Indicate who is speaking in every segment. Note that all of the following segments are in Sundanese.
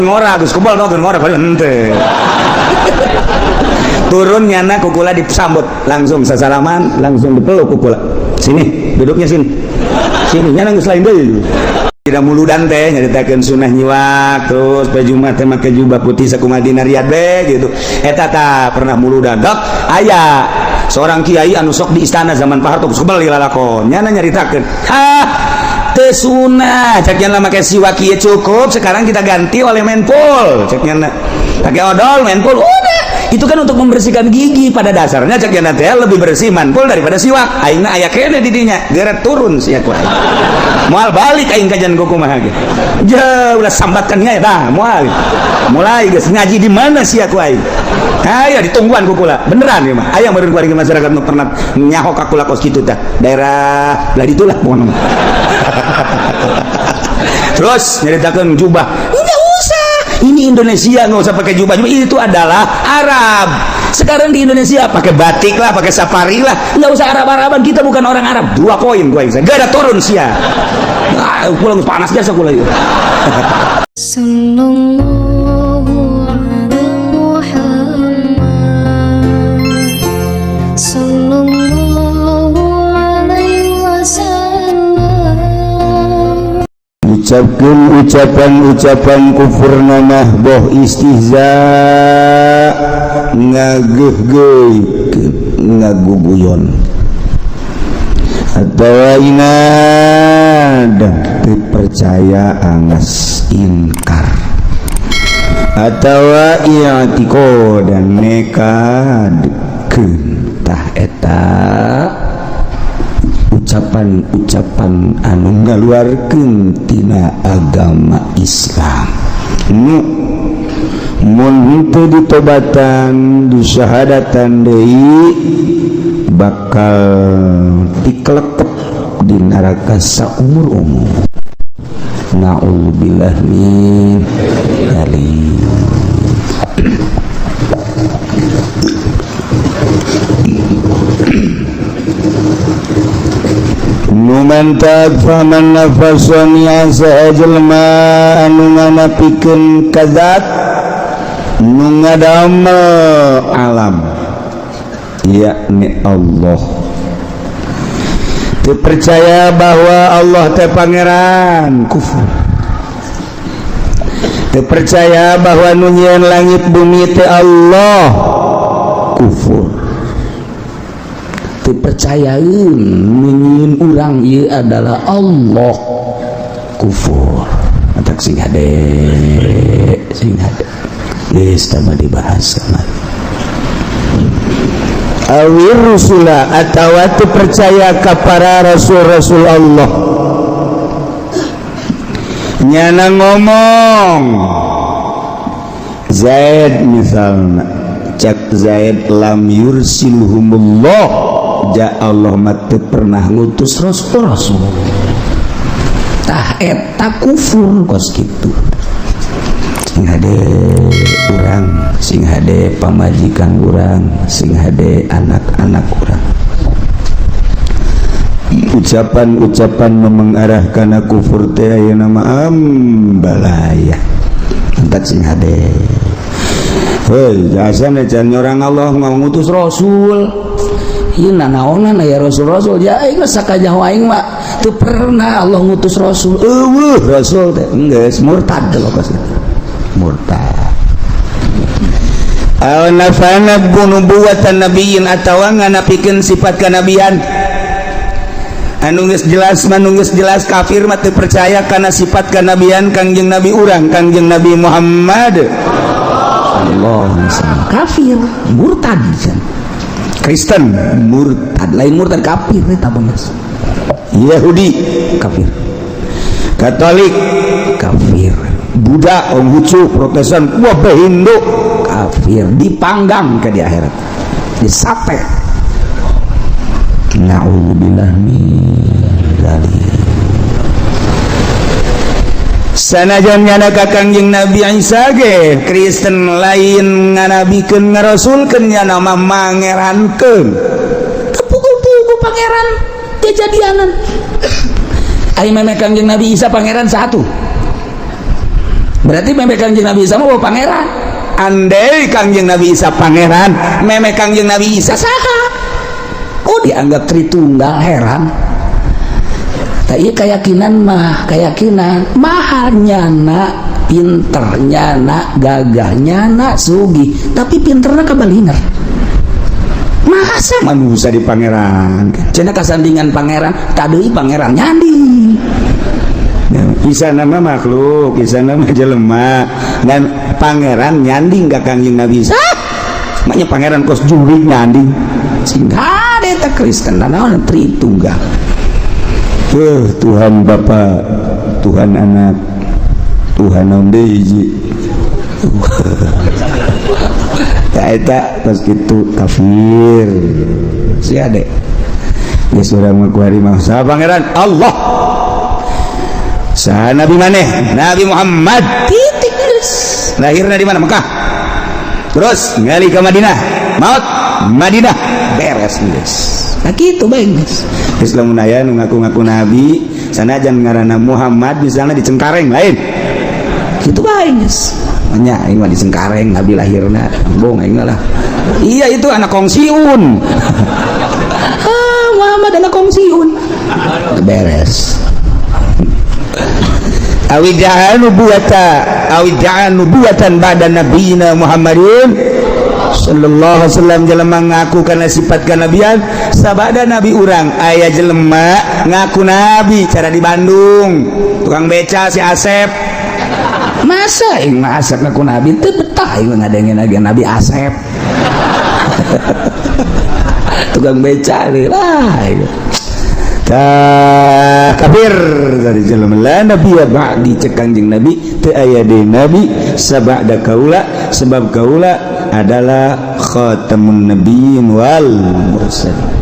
Speaker 1: Ngora geus kebal nonton ngora paling henteu. Turun nyana ku kula disambut langsung sasalaman, langsung dipeluk ku kula. Sini, duduknya sini. Sini nyana geus lain deui. Tidak muludan teh nyaritakeun sunah nyiwak, terus poe Jumat teh make jubah putih sakumaha dina Riyad be gitu. Eta tah pernah muludan. Dok, aya seorang kiai anu sok di istana zaman Pak Harto geus kebal lalakon. Nyana nyaritakeun, "Ah, teu sunah cek nyana make siwak ieu cukup, sekarang kita ganti oleh menpul." Cek nyana. Pakai odol menpul udah. Itu kan untuk membersihkan gigi pada dasarnya cek nyana teh lebih bersih manpul daripada siwak. Aingna aya kene di dinya, geret turun sia ku aing. Moal balik aing kajian ku kumaha ge. Ja ulah sambatkan nya tah, moal. Mulai geus ngaji di mana sia ku aing. Aya ditungguan ku kula. Beneran ya mah. Aya meureun ku masyarakat nu pernah nyaho ka kula kos kitu tah. Daerah belah ditulah pokona mah. Terus nyaritakeun jubah. Enggak usah. Ini Indonesia nggak usah pakai jubah. Itu adalah Arab. Sekarang di Indonesia pakai batik lah, pakai safari lah. Nggak usah Arab-Araban. Kita bukan orang Arab. 2 poin gua bisa. Gak ada turun sia. Nah, pulang panas biasa kula itu.
Speaker 2: Sallallahu ala Muhammad, Sallallahu alaihi wasallam.
Speaker 3: Ucapkan ucapan-ucapan kufur namah boh istihza, ngageuh-geuh, ngaguguyon atawa inad, teu percaya angas inkar atawa i'tiqad dan nekadkeun. Tah eta ucapan-ucapan anu ngaluarkeun tina agama Islam nu mun henteu ditobatan, disyahadatan deui, bakal dikelekep di neraka saumur-umur. Na'udzubillah min dzalik. Nu mantap faman nafason saha jelema anu nganapikeun kadzat nu ngadamel alam, yakni Allah. Teu percaya bahwa Allah teh pangeran, kufur. Teu percaya bahwa nu nyieun langit bumi teh Allah, kufur.
Speaker 4: Teu percayaeun nu nyieun urang ieu adalah Allah, kufur.
Speaker 3: Matak sing hade, sing hade geus tah dibahas kamari. Awir rusula atawa teu percaya ka para rasul-rasul Allah. Nyana ngomong Zaid misalna, cak Zaid lam yursilhumullah, ja Allah mah teu pernah ngutus rasul-rasul.
Speaker 4: Tah eta kufur
Speaker 3: kos kitu. Sing hade urang, sing hade pamajikan urang, sing hade anak-anak urang. Ucapan-ucapan mengarah kana kufur teh ayeuna mah ambalaya. Entak sing hade. Hei, jasa can orang Allah ngutus rasul.
Speaker 4: Ieu nanaonan aya rasul-rasul ya aing geus sakajaho aing mah teu pernah Allah ngutus rasul.
Speaker 3: Eueuh rasul teh geus murtad kos kitu. Murtad. Aw nafana nubuwatan nabiyyin atawa nganapikeun sifat kanabian. Anu geus jelas mah geus jelas kafir mah teu percaya kana sifat kanabian Kangjeng Nabi urang, Kangjeng Nabi Muhammad.
Speaker 4: Allah kafir, murtad.
Speaker 3: Kristen murtad,
Speaker 4: lain murtad kafir eta mah.
Speaker 3: Yahudi
Speaker 4: kafir,
Speaker 3: Katolik
Speaker 4: kafir,
Speaker 3: Buddha, Konghucu, Protestan, wah Hindu
Speaker 4: kafir, dipanggang ke di akhirat, disate.
Speaker 3: Na'udzubillah min dzalik. Sanajan nyana ka Kangjeng Nabi Isa ge Kristen lain nganabikeun ngarasulkeun, nyana mah mangerankeun.
Speaker 4: Tepukul-pukul pangeran kejadianan. Ari memeh Kangjeng Nabi Isa pangeran satu. Berarti memeh Kangjeng Nabi Isa mah pangeran.
Speaker 1: Andai Kangjeng Nabi Isa pangeran, memeh Kangjeng Nabi Isa saha?
Speaker 4: Oh, dianggap Tritunggal, heran. Tak, iya, keyakinan mah keyakinan mahal, nyana pinter, nyana gagah, nyana sugi, tapi pinterna kabaliner. Masa
Speaker 1: manusia di pangeran?
Speaker 4: Cenah kasandingan pangeran tadi, pangeran nyandi.
Speaker 1: Ya, Isa nama makhluk, Isa nama jelema dan pangeran nyanding ka Kangjeng Nabi Isa. Maknya pangeran kos jurig nyanding.
Speaker 4: Sehingga ada eta Kristen naon Tritunggal.
Speaker 1: Tuh, Tuhan Bapa, Tuhan Anak, Tuhan naon deui hiji. Ya, eta pas kitu kafir. Si ade. Geus urang mah kuari mah saha pangeran? Allah. Saha nabi maneh? Nabi Muhammad.
Speaker 4: Titik, geus.
Speaker 1: Lahirna di mana? Mekah. Terus ngali ke Madinah. Maut Madinah. Beres geus.
Speaker 4: Nah, kitu bae geus.
Speaker 1: Geus lamun aya nu ngaku-ngaku nabi, sanajan ngaranna Muhammad misalnya di Cengkareng lain.
Speaker 4: Kitu bae geus. Nya aing mah di Cengkareng nabi lahirna. Bohong aing lah.
Speaker 1: Iya, itu anak kongsiun.
Speaker 4: Ah, Muhammad anak kongsiun. Beres.
Speaker 1: Awidda'a nubuwata awidda'a nubuwatan ba'da nabiyina Muhammadin sallallahu alaihi wasallam, jelema ngaku kana sifat kanabian sabada nabi urang. Aya jelema ngaku nabi cara di Bandung, tukang beca si Asep.
Speaker 4: Masa aing mah Asep ngaku nabi, teu betah aing ngadengin lagi Nabi Asep tukang beca lah.
Speaker 1: Tah, kafir dari jelema. La nabiyya ba'di, cek Kangjeng Nabi, teu aya deui nabi sabada kaula, sebab kaula adalah khatamun nabiyyin wal mursalin.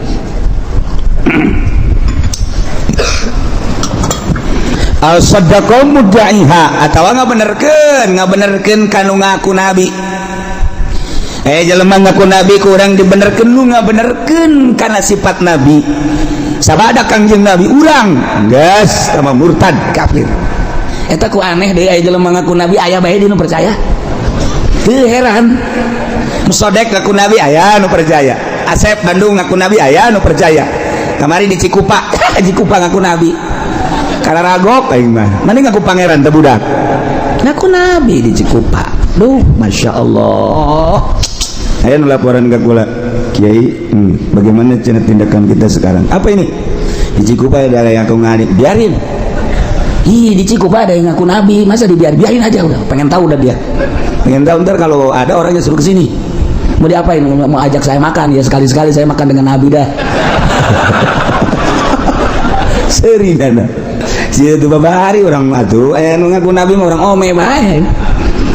Speaker 1: Al saddaqa mudda'iha, atawa ngabenerkeun kanu ngaku nabi. Jelema ngaku nabi kurang dibenerkeun, lu ngabenerkeun kana sifat nabi sabada Kangjeng Nabi urang, geus sama murtad kafir.
Speaker 4: Eta ku aneh deui, aya jelema ngaku nabi, aya bae di nu percaya, teu heran.
Speaker 1: Musodek ngaku nabi, aya nu percaya. Asep Bandung ngaku nabi, aya nu percaya. Kamari di Cikupa, Cikupa ngaku nabi. Kararagok aing mah, mana ngaku pangeran teh budak.
Speaker 4: Ngaku nabi di Cikupa, duh, Masya Allah.
Speaker 1: Aya nu laporan ka kula, "Kiai, bagaimana cenah tindakan kita sekarang?" Apa ini? Di Cikupa ada yang ngaku nabi, biarin.
Speaker 4: Ih, di Cikupa ada yang ngaku nabi, masa dibiar-biarin aja udah. Pengen tahu udah dia.
Speaker 1: Pengen tahu, ntar kalau ada orangnya suruh ke sini.
Speaker 4: Mau diapain? Mau ajak saya makan ya, sekali-sekali saya makan dengan nabi dah.
Speaker 1: Seri dana. Si itu babari orang atuh, aya nu ngaku nabi mah orang
Speaker 4: ome bae.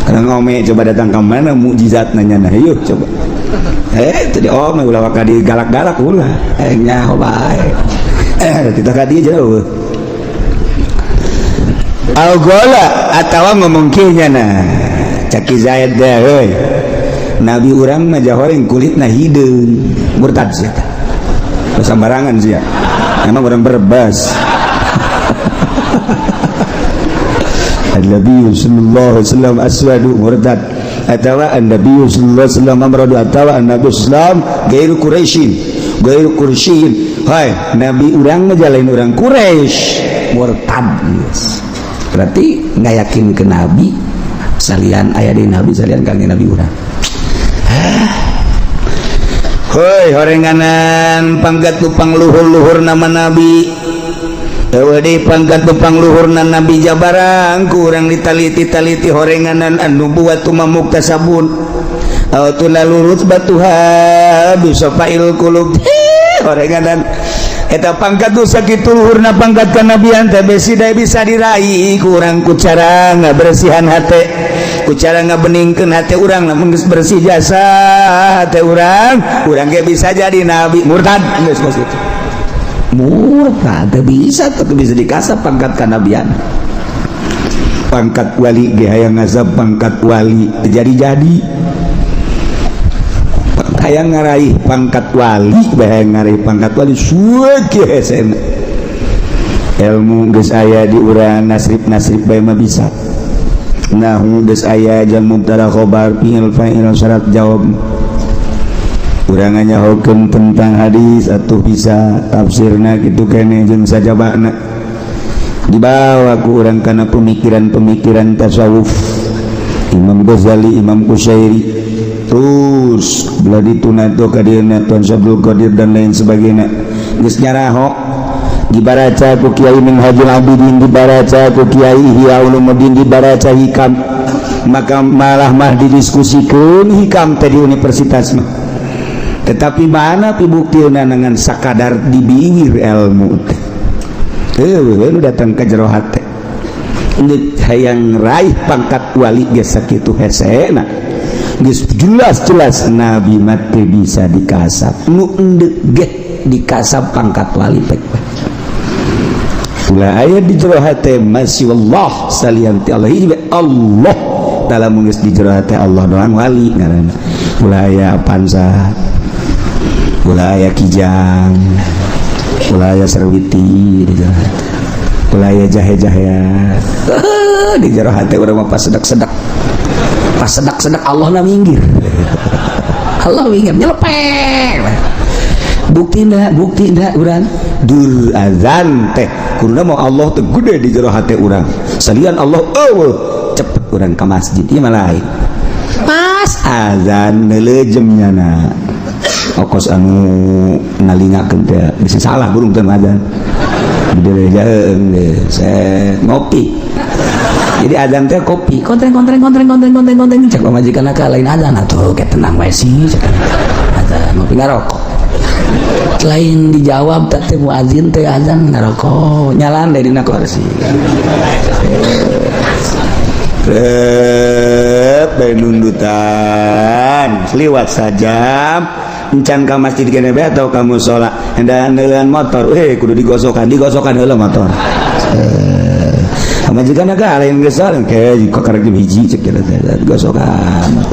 Speaker 1: Orang ome, coba datang ke mana mukjizat nanya, nah yuk coba. Eh, itu di ome ulah waka di galak-galak ulah. Eh, nyaho bae. Eh, kita ka dieu jauh. Al-gola atawa ngomong kieu nah. Caki Zaid deh, euy. Nabi urang mah jahoreng kulitna hideung. Murtad sia tah. Sembarangan sia. Emang orang Brebes. Nabi sallallahu alaihi wasallam aswadu, murtad. Atawa an-nabi sallallahu alaihi wasallam amradu, atawa an-nabi sallam gairu Quraisyin, gairu Quraisyin. Hai, nabi urang mah jalain urang Quraisy,
Speaker 4: murtad. Yes. Berarti nggak yakin ke nabi salian, aya di nabi salian kangjeng nabi urang.
Speaker 1: Hoi, horenganan pangkat tupang luhur-luhur nama nabi. Eueuh deui pangkat tupang luhurna nabi jabarang kurang ditaliti-taliti horenganan an-nubuwatu muktasabun aw tunalu rutbatuha bisafail qulub. Horenganan eta pangkat nu sakitu luhurna pangkat kanabian teh besi bisa diraih kurang ku cara ngabersihan hate, ku cara ngabeningkeun hate urang. Lamun geus bersih jasa hate urang, urang ge bisa jadi nabi. Murtad geus kos kitu.
Speaker 4: Murtad bisa tuh, bisa dikasap pangkat kanabian.
Speaker 1: Pangkat wali ge hayang ngasap pangkat wali jadi-jadi, hayang ngaraih pangkat wali bae, hayang ngaraih pangkat wali suwe kieu hesena. Ilmu geus aya di urang, nasrib-nasrib bae mah bisa.
Speaker 3: Nah geus aya jang mubtada khobar fi'il fa'il syarat jawab. Urang nyahokeun tentang hadis atuh bisa tafsirna kitu keneh jeung sajabana. Dibawa ku urang kana pemikiran-pemikiran tasawuf Imam Ghazali, Imam Qusyairi, terus belah dituna tuh ka dieuna Tuan Syabdul Qadir dan lain sebagainya. Geus nyaraho dibaraca ku Kiai Minhajul Abidin, dibaraca ku Kiai Ihya Ulumuddin, dibaraca Hikam, maka malah mah didiskusikeun Hikam teh di universitas mah. Tetapi mana pibuktina dengan sakadar dibingir ilmu teh. Heueuh datang ke jero hate. Endek hayang raih pangkat wali geus sakitu hesena. Geus jelas-jelas nabi mah teu bisa dikasap. Nu endek ge dikasap pangkat wali pek. Ulah aya di jero hate masih Allah salian ti Allah hiji Allah dalam geus di jero hate Allah doang wali ngaranna. Ulah aya pansa, ulah aya kijang, ulah aya serwiti di jero hate, ulah aya jahe-jahean di jero hate urang mah pas sedak-sedak, pas sedak-sedak Allah na minggir, Allah minggir nyelepek. Buktina, buktina urang dur azan teh kuduna mau Allah teh gede di jero hate urang, salian Allah eueuh cepet urang ka masjid ieu mah lain. Pas azan neulejem nyana okos anu ngalingakeun teh bisa salah burung teh azan gede jaheung set ngopi. Jadi azan teh kopi kontreng kontreng kontreng kontreng kontreng kontreng cek pamajikan ka lain azan atuh ke tenang wae sih cek azan ngopi ngarokok. Lain dijawab tak teh muazin teh azan ngarokok nyalan deh dina kursi. Rep bae nundutan liwat sajam encan ka masjid kene bae atau ka musala hendak neuleun motor kudu digosokan digosokan heula motor. Pamajikan ka lain geus ke karek jam hiji cek teh digosokan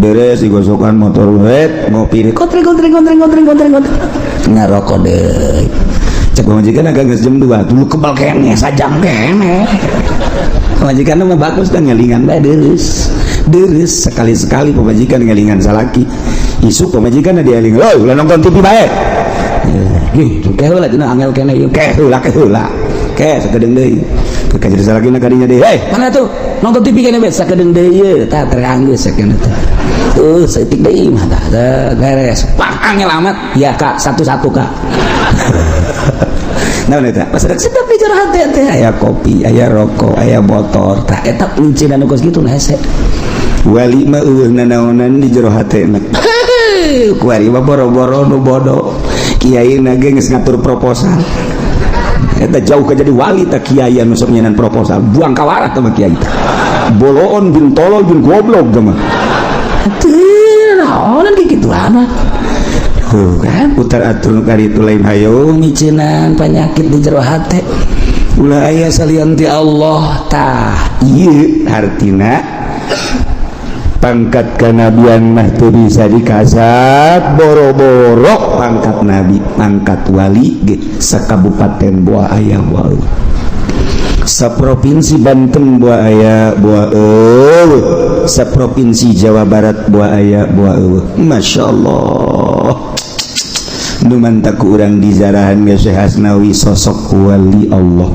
Speaker 3: beres digosokan motor wet ngopi kontreng kontreng kontreng kontreng kontreng kontreng ngarokok deui cek pamajikan agak geus jam 2 dulu kebal keneh sajam keneh. Pamajikan mah bagus dan ngelingan bae deres deres sekali-sekali pamajikan ngelingan salaki isuk pamajikan dieling lho ulah nonton TV bae gitu ke heula cenah angel keneh ieu ke heula ke heula ke sakedeung deui ke jadi salakina kadinya deui hei mana tuh nonton TV keneh bae sakedeung deui ieu tah teranggeus sakedeung teh tuh saeutik deui mah tah beres pak angel amat ya kak satu-satu kak. Nah eta pas sedap di jero hate teh aya kopi aya rokok aya motor tah eta kuncina nu kos kitu hese wali mah eueuh nanaonan di jero hatena kuari mah boro-boro nu bodoh kiai na ge geus ngatur proposal eta jauh ke jadi wali tah kiai anu sok nyenan proposal buang kawarah teh mah kiai teh boloon bin tolol bin goblok teh mah teu naonan kikituan mah. Tuh kan putar atur kali itu lain hayo micenan penyakit di jero hate ulah aya salian ti Allah tah ieu hartina pangkat kanabian mah teu bisa dikasat boro-boro pangkat nabi pangkat wali ge sakabupaten boa aya boa saprovinsi Banten boa aya boa eueuh saprovinsi Jawa Barat boa aya boa eueuh. Masya Allah nu mantak urang dizarahan ge Syekh Hasnawi sosok wali Allah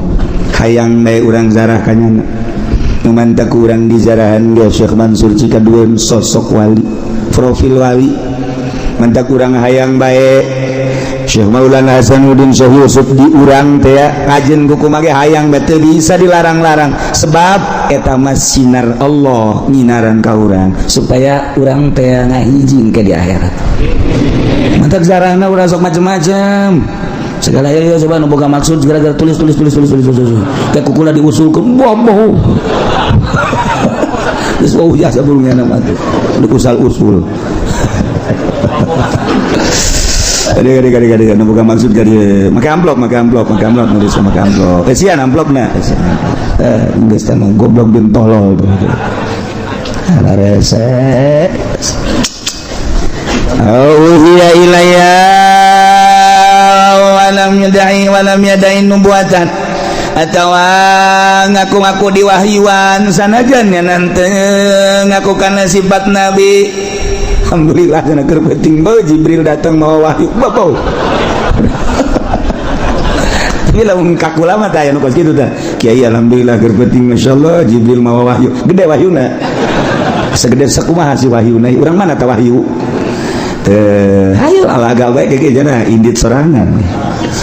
Speaker 3: hayang bae urang zarah kanyana nu mantak urang dizarahan ge Syekh Mansur Cikaduen sosok wali profil wali mantak urang hayang bae Syekh Maulana Hasanuddin Syekh Yusuf di urang teh kajen kuku mage hayang bae teu bisa dilarang-larang sebab eta mah sinar Allah nyinaran ka urang supaya urang teh ngahijing ke di akhirat. Mantak zarahna urang sok macem-macem segala ya coba nu boga maksud gara-gara tulis tulis tulis tulis tulis tulis kayak kukula diusulkeun bobo geus wau jasa burungnya nama tuh dikusal usul. Adik adik adik adik nu boga maksud ka dieu make amplop make amplop make amplop nulis make amplop kasihan amplopna geus teh mah goblok bin tolol rese. Uhiya ilayya walam yadai nubuatan Atawa ngaku-ngaku diwahyuan sanajan nya nanti ngaku kana sifat nabi. Alhamdulillah cenah, keur penting bau Jibril datang mawa wahyu bau. Tapi lamun ka kula mah tah aya nu kos kitu tah. Kiai, alhamdulillah keur penting, masyaallah, Jibril mawa wahyu. Gede wahyuna. Segede sakumaha si wahyuna? Urang mana tah wahyu? Teh hayu alaga bae kayak cenah indit sorangan.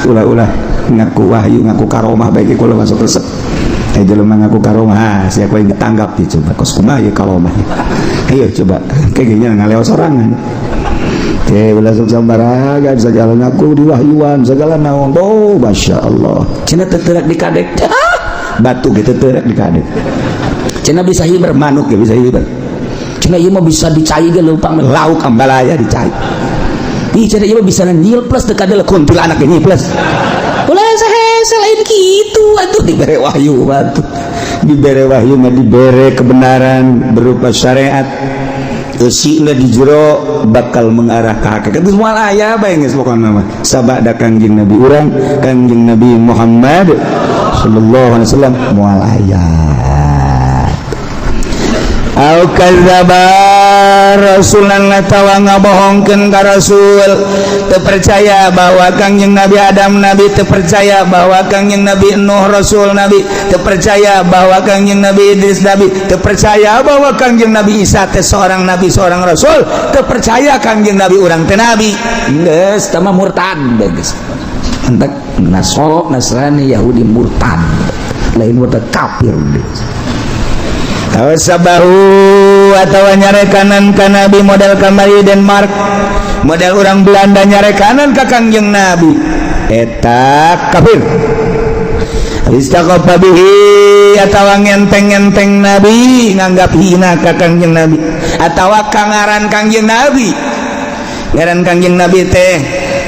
Speaker 3: Ulah-ulah ngaku wahyu, ngaku karomah bae kula masuk resep. Eh, jelema ngaku karomah, ah, siapa yang ditanggap ya coba kos kumaha ya karomah. Ayo coba kayak gini ngaleo sorangan. Oke, ulah sok sambaraga segala ngaku diwahyuan segala naon. Oh, masya Allah. Cenah teterak di kadek. Batu gitu teterak di kadek.
Speaker 4: Cenah bisa hiber.
Speaker 3: Manuk ya bisa hiber.
Speaker 4: Cenah ieu mah bisa dicai ge leumpang.
Speaker 3: Lauk ambalaya dicai.
Speaker 4: Ih, cenah ieu mah bisa nyil plus teu kadele.
Speaker 3: Kuntilanak ini plus.
Speaker 4: Ulah sahese, lain kitu atuh.
Speaker 3: Dibere wahyu batu. Dibere wahyu mah dibere kebenaran berupa syariat. Eusina di jero bakal mengarah ke hakikat. Itu semua aya bae geus pokona mah. Sabada Kangjeng Nabi urang, Kangjeng Nabi Muhammad sallallahu alaihi wasallam moal aya. Au kadzdzaba rasulan atawa ngabohongkeun ka rasul, teu percaya bahwa Kangjeng Nabi Adam nabi, teu percaya bahwa Kangjeng Nabi Nuh rasul nabi, teu percaya bahwa Kangjeng Nabi Idris nabi, teu percaya bahwa Kangjeng Nabi Isa teh seorang nabi, seorang rasul, teu percaya Kangjeng Nabi urang teh nabi.
Speaker 4: Geus, tah mah murtad geus. Entek Nasoro, Nasrani, Yahudi murtad. Lain murtad, kafir geus.
Speaker 3: Sabahu atau nyarekanan ka nabi, model kamari Denmark, model orang Belanda nyarekanan ka Kangjeng Nabi, eta kafir. Istakhaffa bihi atawa ngenteng-ngenteng nabi, nganggap hina ka Kangjeng Nabi atawa kangaran Kangjeng Nabi. Ngaran Kangjeng Nabi teh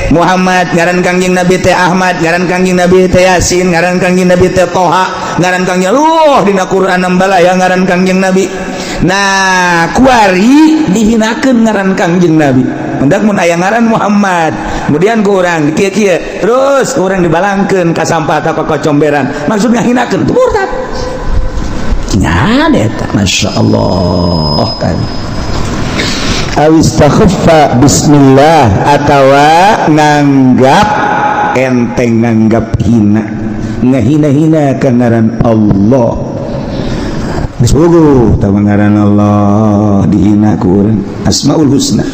Speaker 3: Muhammad, ngaran Kangjeng Nabi teh Ahmad, ngaran Kangjeng Nabi teh Yasin, ngaran Kangjeng Nabi teh Toha, ngaran Kangjeng Luh dina Quran ya ngaran Kangjeng Nabi. Nah, kuari dihinakeun ngaran Kangjeng Nabi. Mendak mun aya ngaran Muhammad, kemudian ku urang kieu-kieu, terus urang dibalangkeun ka sampah atau ka comberan, maksud ngahinakeun, itu murtad.
Speaker 4: Nya eta, Masya Allah kan.
Speaker 3: Awistakhaffa bismillah atawa nganggap enteng, nganggap hina, ngahina-hina ka ngaran Allah. Geus puguh tah ngaran Allah dihina ku urang. Asmaul Husna.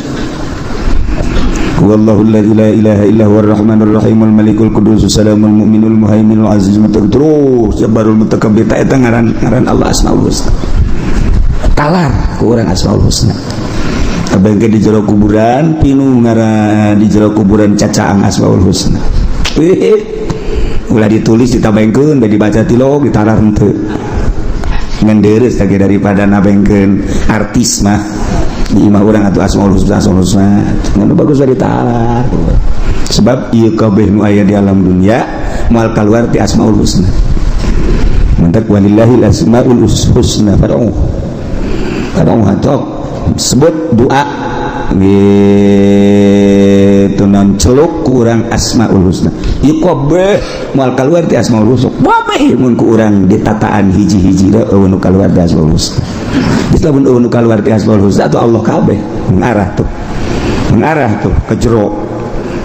Speaker 3: Wallahu alladzi la ilaha illa huwar rahmanur rahimul malikul qudus salamul mu'minul muhaiminul azizul terus jabbarul mutakabbir. Ta eta ngaran ngaran Allah Asmaul Husna.
Speaker 4: Talar ku urang Asmaul Husna.
Speaker 3: Abang di jero kuburan pinu ngaran, di jero kuburan cacaang Asmaul Husna. Ulah ditulis, ditabengkeun, dibaca tilok, ditarar henteu. Ngan deres lagi daripada nabengkeun artis mah di imah urang atuh Asmaul Husna, Asmaul Husna. Ngan bagus ditalar. Sebab ieu kabeh nu aya di alam dunia moal kaluar ti Asmaul Husna. Mantak walillahil asmaul husna fad'u. Fad'u hatok sebut doa gitu non celuk ku urang Asmaul Husna. Ieu kabeh moal kaluar ti Asmaul Husna. Kabeh mun ku urang ditataan hiji-hiji da eueuh nu kaluar ti Asmaul Husna. Geus lamun eueuh nu kaluar ti Asmaul Husna atuh Allah kabeh mengarah tuh. Mengarah tuh ke jero.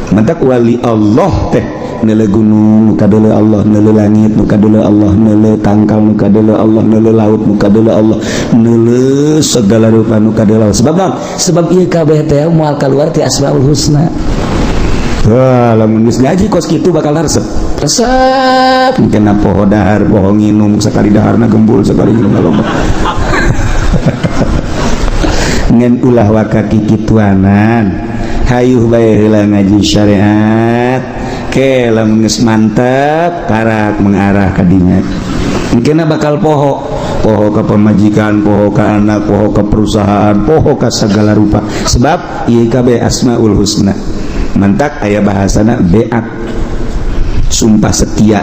Speaker 3: Mantak wali Allah teh neuleu gunung nu kadeuleu Allah, neuleu langit nu kadeuleu Allah, neuleu tangkal nu kadeuleu Allah, neuleu laut nu kadeuleu Allah, neuleu segala rupa nu kadeuleu Allah. Sebab naon?
Speaker 4: Sebab ieu kabeh teh moal kaluar ti Asmaul Husna.
Speaker 3: Wah, lamun geus ngaji kos kitu bakal resep.
Speaker 4: Resep.
Speaker 3: Mungkin poho dahar, poho nginum, sekali daharna gembul, sekali nginum loba. Ngan ulah waka kikituanan. Hayuh bae heula ngaji syariat. Ke lamun geus mantep karak mengarah ka dinya. Mungkin bakal poho, poho ke pemajikan, poho ke anak, poho ke perusahaan, poho ke segala rupa. Sebab ieu kabeh Asmaul Husna. Mantak aya bahasana beat sumpah setia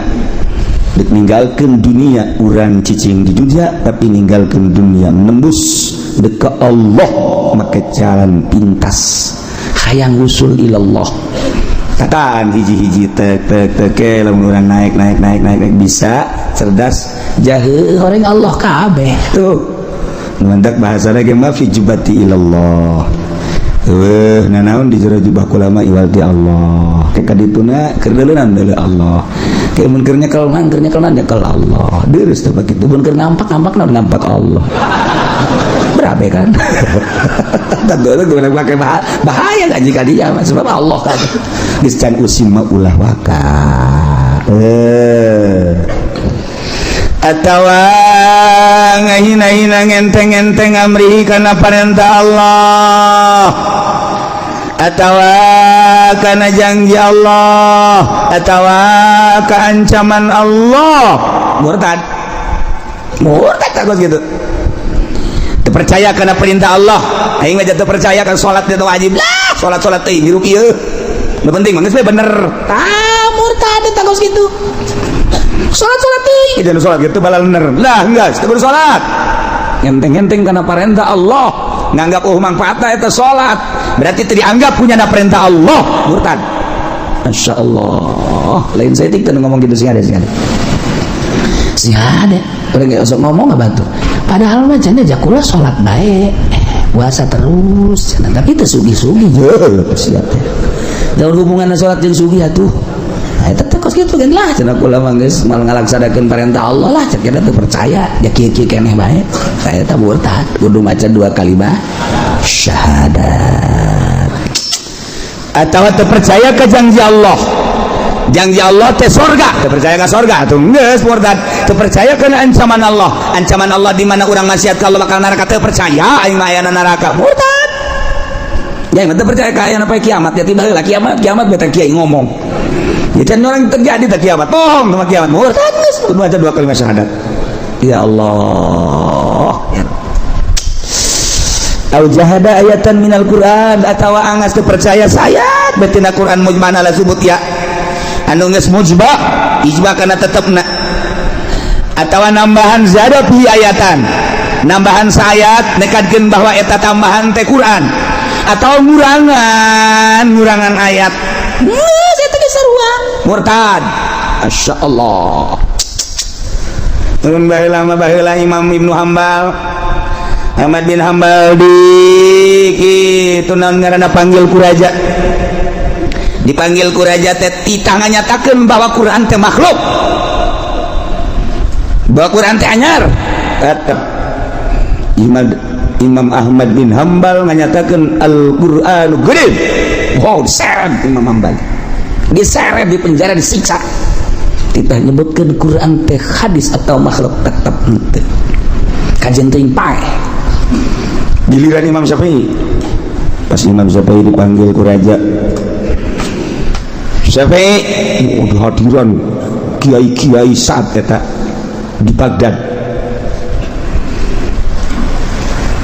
Speaker 3: dek ninggalkeun dunia, urang cicing di dunia tapi ninggalkeun dunia nembus dek ke Allah make jalan pintas.
Speaker 4: Hayang usul ilallah.
Speaker 1: Tataan hiji-hiji tek tek tek ke lamun urang naik naik naik naik naik bisa cerdas
Speaker 4: Jahe horeng Allah kabeh.
Speaker 1: Tuh, mantak bahasa lagi mah fi jubati ilallah. Eueuh nanaon di jero jubah kula mah iwal ti Allah. Ke kadituna keur deuleunan deuleu Allah. Ke mun keur nyekel mah keur nyekel nyekel Allah. Deurus teh bagitu, mun keur ngampak ngampak naon ngampak Allah. Berabe kan? Tentu itu gue pakai bahaya kan jika dia sebab Allah kan. Geus can usim mah ulah waka.
Speaker 3: Atawa ngahina-hina, ngenteng-ngenteng amrihi kana parentah Allah atawa kana janji Allah atawa keancaman Allah,
Speaker 1: murtad, murtad takut gitu. Percaya karena perintah Allah, aing mah jatuh percaya kan salat itu wajib lah, salat salat teh hirup ieu nu penting mah geus bener.
Speaker 4: Tah, murtad eta kos kitu. Salat-salat teuing.
Speaker 1: Jangan salat gitu balaler lah, enggak kudu salat. Ngenteng-ngenteng karena perintah Allah, nganggap oh manfaatna eta salat, berarti teu dianggap punya na perintah Allah, murtad. Masya Allah, lain saya tik ngomong gitu, sih ada, sih ada,
Speaker 4: sih ada. Udah gak usah ngomong, nggak bantu. Padahal mah cenah jakula salat baik, puasa terus cenah, tapi teu sugih-sugih.
Speaker 1: Siap teh.
Speaker 4: Daun hubungan salat jeung sugih atuh. Nah, eta teh kos kitu kan lah cenah, kula mah geus mal ngalaksanakeun perintah Allah lah, cek teu percaya ya kieu-kieu keneh bae. Saya teh murtad, kudu maca dua kalimat syahadat.
Speaker 3: Atau terpercaya ke janji Allah, janji Allah teh sorga, terpercaya ke sorga tuh geus murtad. Terpercaya kana ancaman Allah, ancaman Allah di mana urang maksiat ka Allah bakal neraka, teu percaya aing mah ayana neraka, murtad.
Speaker 1: Ya teu percaya ka ayana poe kiamat, ya tiba heula kiamat, kiamat beta kiai ngomong ya can orang terjadi tak kiamat, bohong sama kiamat, murtad geus, kudu maca dua kalimat syahadat. Ya Allah ya.
Speaker 3: Au jahada ayatan minal Quran atawa angas teu percaya sayat betina Quran mujmana la subut ya anu geus mujba ijma kana tetepna atawa nambahan zada fi ayatan, nambahan sayat nekadkeun bahwa eta tambahan teh Quran atau ngurangan ngurangan ayat.
Speaker 4: Geus eta geus sarua.
Speaker 1: Murtad. Masya Allah.
Speaker 3: Turun baheula mah, baheula Imam Ibnu Hambal, Ahmad bin Hambal di kitu naon ngaranna panggil ku raja, dipanggil ku raja teh titah nganyatakeun bahwa Quran teh makhluk, bahwa Quran teh anyar. Tetep Imam Ahmad bin Hambal nganyatakeun Al-Qur'anu gede.
Speaker 1: Wow, diseret Imam Hambal, diseret di penjara, disiksa. Kita nyebutkan Quran teh hadis atau makhluk tetap henteu kajian teuing paeh.
Speaker 3: Giliran Imam Syafi'i, pas Imam Syafi'i dipanggil ku raja, Syafi'i, udah hadiran kiai-kiai saat eta di Baghdad,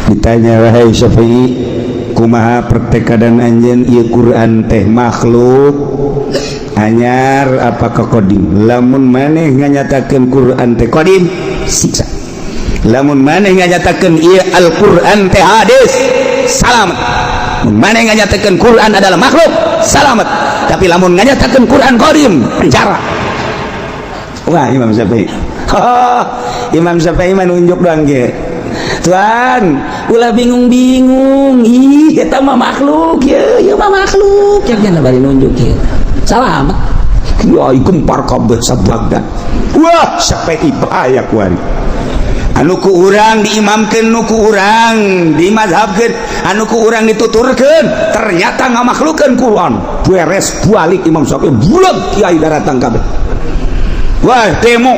Speaker 3: ditanya, "Wahai Syafi'i, kumaha pertekadan anjeun, ieu Quran teh makhluk anyar apa kodim? Lamun maneh nganyatakeun Quran teh kodim, siksa. Lamun maneh nganyatakeun ieu Al-Quran teh hadis, salamet. Mun maneh nganyatakeun Quran adalah makhluk, salamet. Tapi lamun nganyatakeun Quran kodim, penjara." Wah, Imam Syafi'i, oh, Imam Syafi'i menunjuk doang ge, "Tuan,
Speaker 4: ulah bingung-bingung, ih eta mah makhluk ya, ieu mah makhluk ya," cenah bari nunjuk kieu. Salamet.
Speaker 1: Kiai gempar kabeh sa-Baghdad.
Speaker 3: Wah, Syafi'i bahaya kuari, anu ku urang diimamkeun, nu ku urang dimazhabkeun, anu ku urang dituturkeun, ternyata ngamakhlukeun Quran.
Speaker 1: Beres balik Imam Syafi'i bulat, kiai daratang kabeh.
Speaker 3: Wah, demo.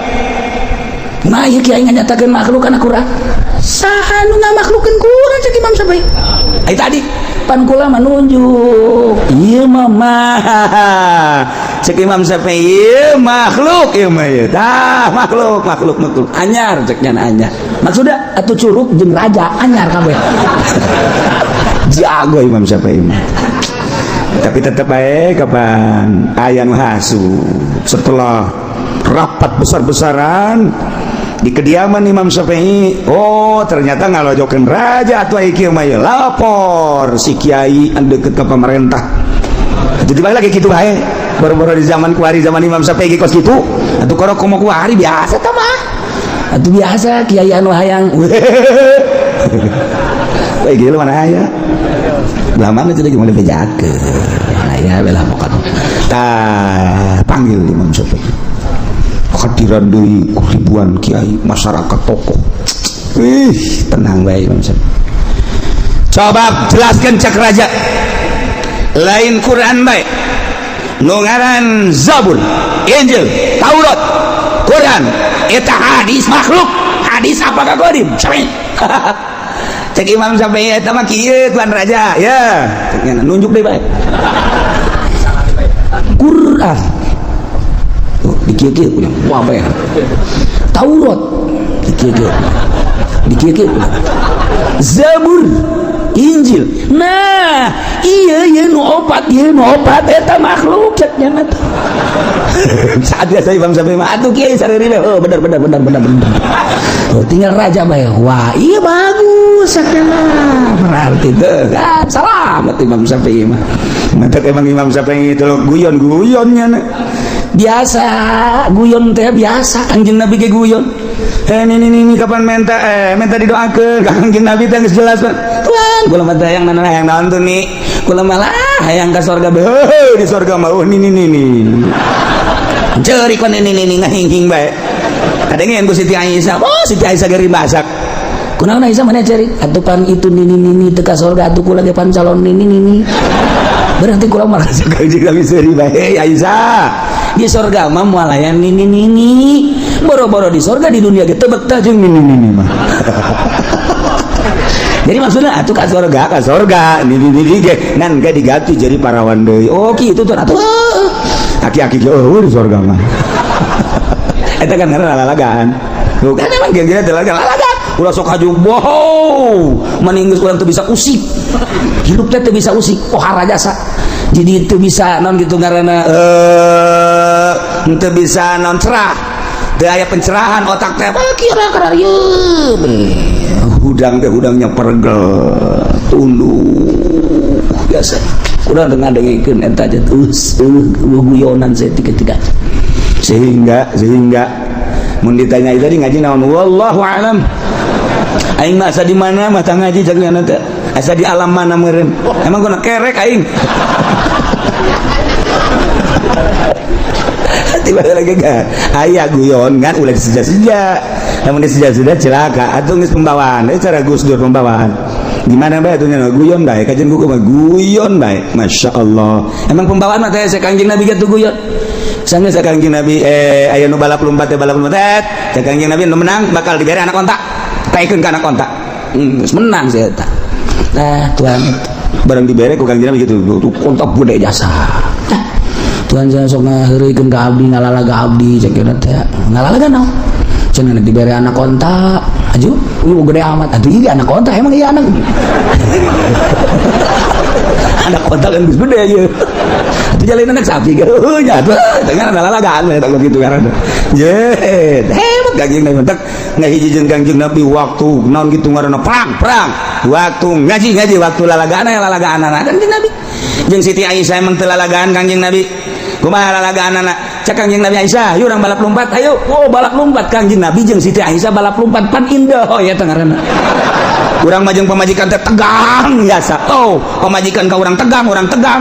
Speaker 4: Nah, ieu kiai nganyatakeun makhluk kana Quran. Saha nu ngamakhlukeun Quran, cek Imam Syafi'i.
Speaker 1: Ai tadi
Speaker 4: pan kula mah nunjuk.
Speaker 3: Ieu mah mah cek Imam Syafi'i, ieu makhluk, ieu mah ieu tah makhluk, makhluk, makhluk.
Speaker 4: Anyar cek nya, anyar. Maksudnya atuh curug jeung raja anyar kabeh.
Speaker 1: Jago Imam Syafi'i mah.
Speaker 3: Tapi tetep bae kapan aya nu hasu. Setelah rapat besar-besaran di kediaman Imam Syafi'i, oh ternyata ngalojokeun raja atuh ieu mah, lapor si kiai anu deket ke pemerintah.
Speaker 1: Jadi bae lagi kitu bae. Boro-boro di zaman kuari, zaman Imam Syafi'i kos kitu. Atuh korok komo kuari biasa tah mah.
Speaker 4: Atuh biasa kiai anu hayang.
Speaker 1: Bae gitu mana aya. Belah mana itu lagi mau dibejakeun.
Speaker 4: Aya belah pokok.
Speaker 1: Tah panggil Imam Syafi'i. Hadiran deui ribuan kiai, masyarakat, tokoh. Ih, tenang bae Imam Syafi'i. Coba jelaskan cak raja. Lain Quran bae. Nu ngaran Zabur, Injil, Taurat, Quran, eta hadis makhluk, hadis apakah qadim? Syafi'i. Cek Imam Syafi'i eta mah kieu tuan raja, ya. Cek nunjuk deui bae.
Speaker 4: Quran. Tuh, dikieu-kieu punya. Wah, bae. Taurat dikieu-kieu. Dikieu-kieu. Zabur, Injil. Nah, iya iya nu opat, ieu nu opat eta makhluk cek nya teh.
Speaker 1: Saat biasa Imam Syafi'i mah
Speaker 4: Atuh kiai sariri. Oh, bener bener bener bener bener. Oh, tinggal raja bae. Wah, iya bagus cek mah.
Speaker 1: Berarti tuh kan salamet Imam Syafi'i mah. Mantap emang Imam Syafi'i itu guyon-guyonnya.
Speaker 4: Biasa, guyon teh biasa.
Speaker 1: Kanjeng Nabi ge guyon. Eh ini kapan minta minta didoakeun ka Kanjeng Nabi teh geus jelas. Tuan, kula mah hayang naon hayang naon tuh nih. Kula malah hayang ka surga beuh di surga mah oh, ini ini ini. Ceurik kan ini ngahing-hing bae. Kadangnya ku Siti Aisyah. Oh, Siti Aisyah geri masak.
Speaker 4: Kunaon Aisyah mana cari? Atuh pan itu nini nini teu ka surga atuh kula ge pan calon nini nini. Berarti kula malah
Speaker 1: Kanjeng Nabi seuri bae Aisyah.
Speaker 4: Di surga mah moal aya nini nini. Boro-boro di surga di dunia ge teu betah
Speaker 1: jeung nini nini mah.
Speaker 4: Jadi maksudnya atuh
Speaker 1: ka surga nini nini ge ngan ge diganti jadi parawan deui.
Speaker 4: Oh kitu tuh atuh.
Speaker 1: Aki-aki ge eueuh di surga mah. Eta kan ngaranna lalagaan. Bukan emang ge-ge teh lalagaan.
Speaker 4: Ulah sok haju bohong. Mending geus urang teu bisa usik. Hidup teh teu bisa usik, pohara jasa. Jadi teu bisa naon gitu ngaranna
Speaker 1: teu bisa naon cerah. Teu aya pencerahan otak teh.
Speaker 4: Kira kira ieu.
Speaker 1: Hudang teh hudangnya pergel, tunduk
Speaker 4: biasa. Kurang dengan dengekeun eta aja terus guyonan saya tiga-tiga.
Speaker 1: Sehingga mun ditanya tadi ngaji naon wallahu alam. Aing mah asa di mana mata ngaji jagoan teh. Asa di alam mana meureun. Emang guna kerek aing. Tiba lagi gak aya guyon kan ulah disejak-sejak. Namun disejak-sejak celaka atuh geus pembawaan. Eta cara Gus Dur pembawaan. Gimana bae atuh nya guyon bae kajian buku mah guyon bae. Masya Allah.
Speaker 4: Emang pembawaan mah teh Kanjeng Nabi ge guyon.
Speaker 1: Sanggeus Kanjeng Nabi aya nu balap lompat teh balap lompat. Cek Kanjeng Nabi nu menang bakal dibere anak onta. Taikeun ka anak onta.
Speaker 4: Geus menang sih eta. Nah, Tuhan
Speaker 1: barang dibere ku Kanjeng Nabi gitu.
Speaker 4: Onta gede jasa. Nah, Tuhan saya sok ngaheureuykeun ka abdi ngalalaga abdi cek kieu teh. Ngalalaga naon? Cenah dibere anak onta. Aju, ieu gede amat. Atuh ieu anak onta emang ieu anak.
Speaker 1: Anak onta kan geus gede ieu. Atuh jalan anak sapi ge. Heuh nya atuh dengan lalagaan eta gitu karena. Ye, hebat Kanjeng Nabi mentak ngahiji jeung Kanjeng Nabi waktu naon gitu ngaranna perang, perang. Waktu ngaji-ngaji waktu lalagaan aya lalagaan Kanjeng Nabi. Jeung Siti Aisyah emang teu lalagaan Kanjeng Nabi. Kumaha lalagaan cek Kanjeng Nabi Aisyah, yuk urang balap lompat, ayo.
Speaker 4: Oh, balap lompat Kanjeng Nabi jeung Siti Aisyah balap lompat pan indah oh ya teh ngaranna.
Speaker 1: Urang mah jeung pamajikan teh tegang jasa. Oh, pamajikan ka urang tegang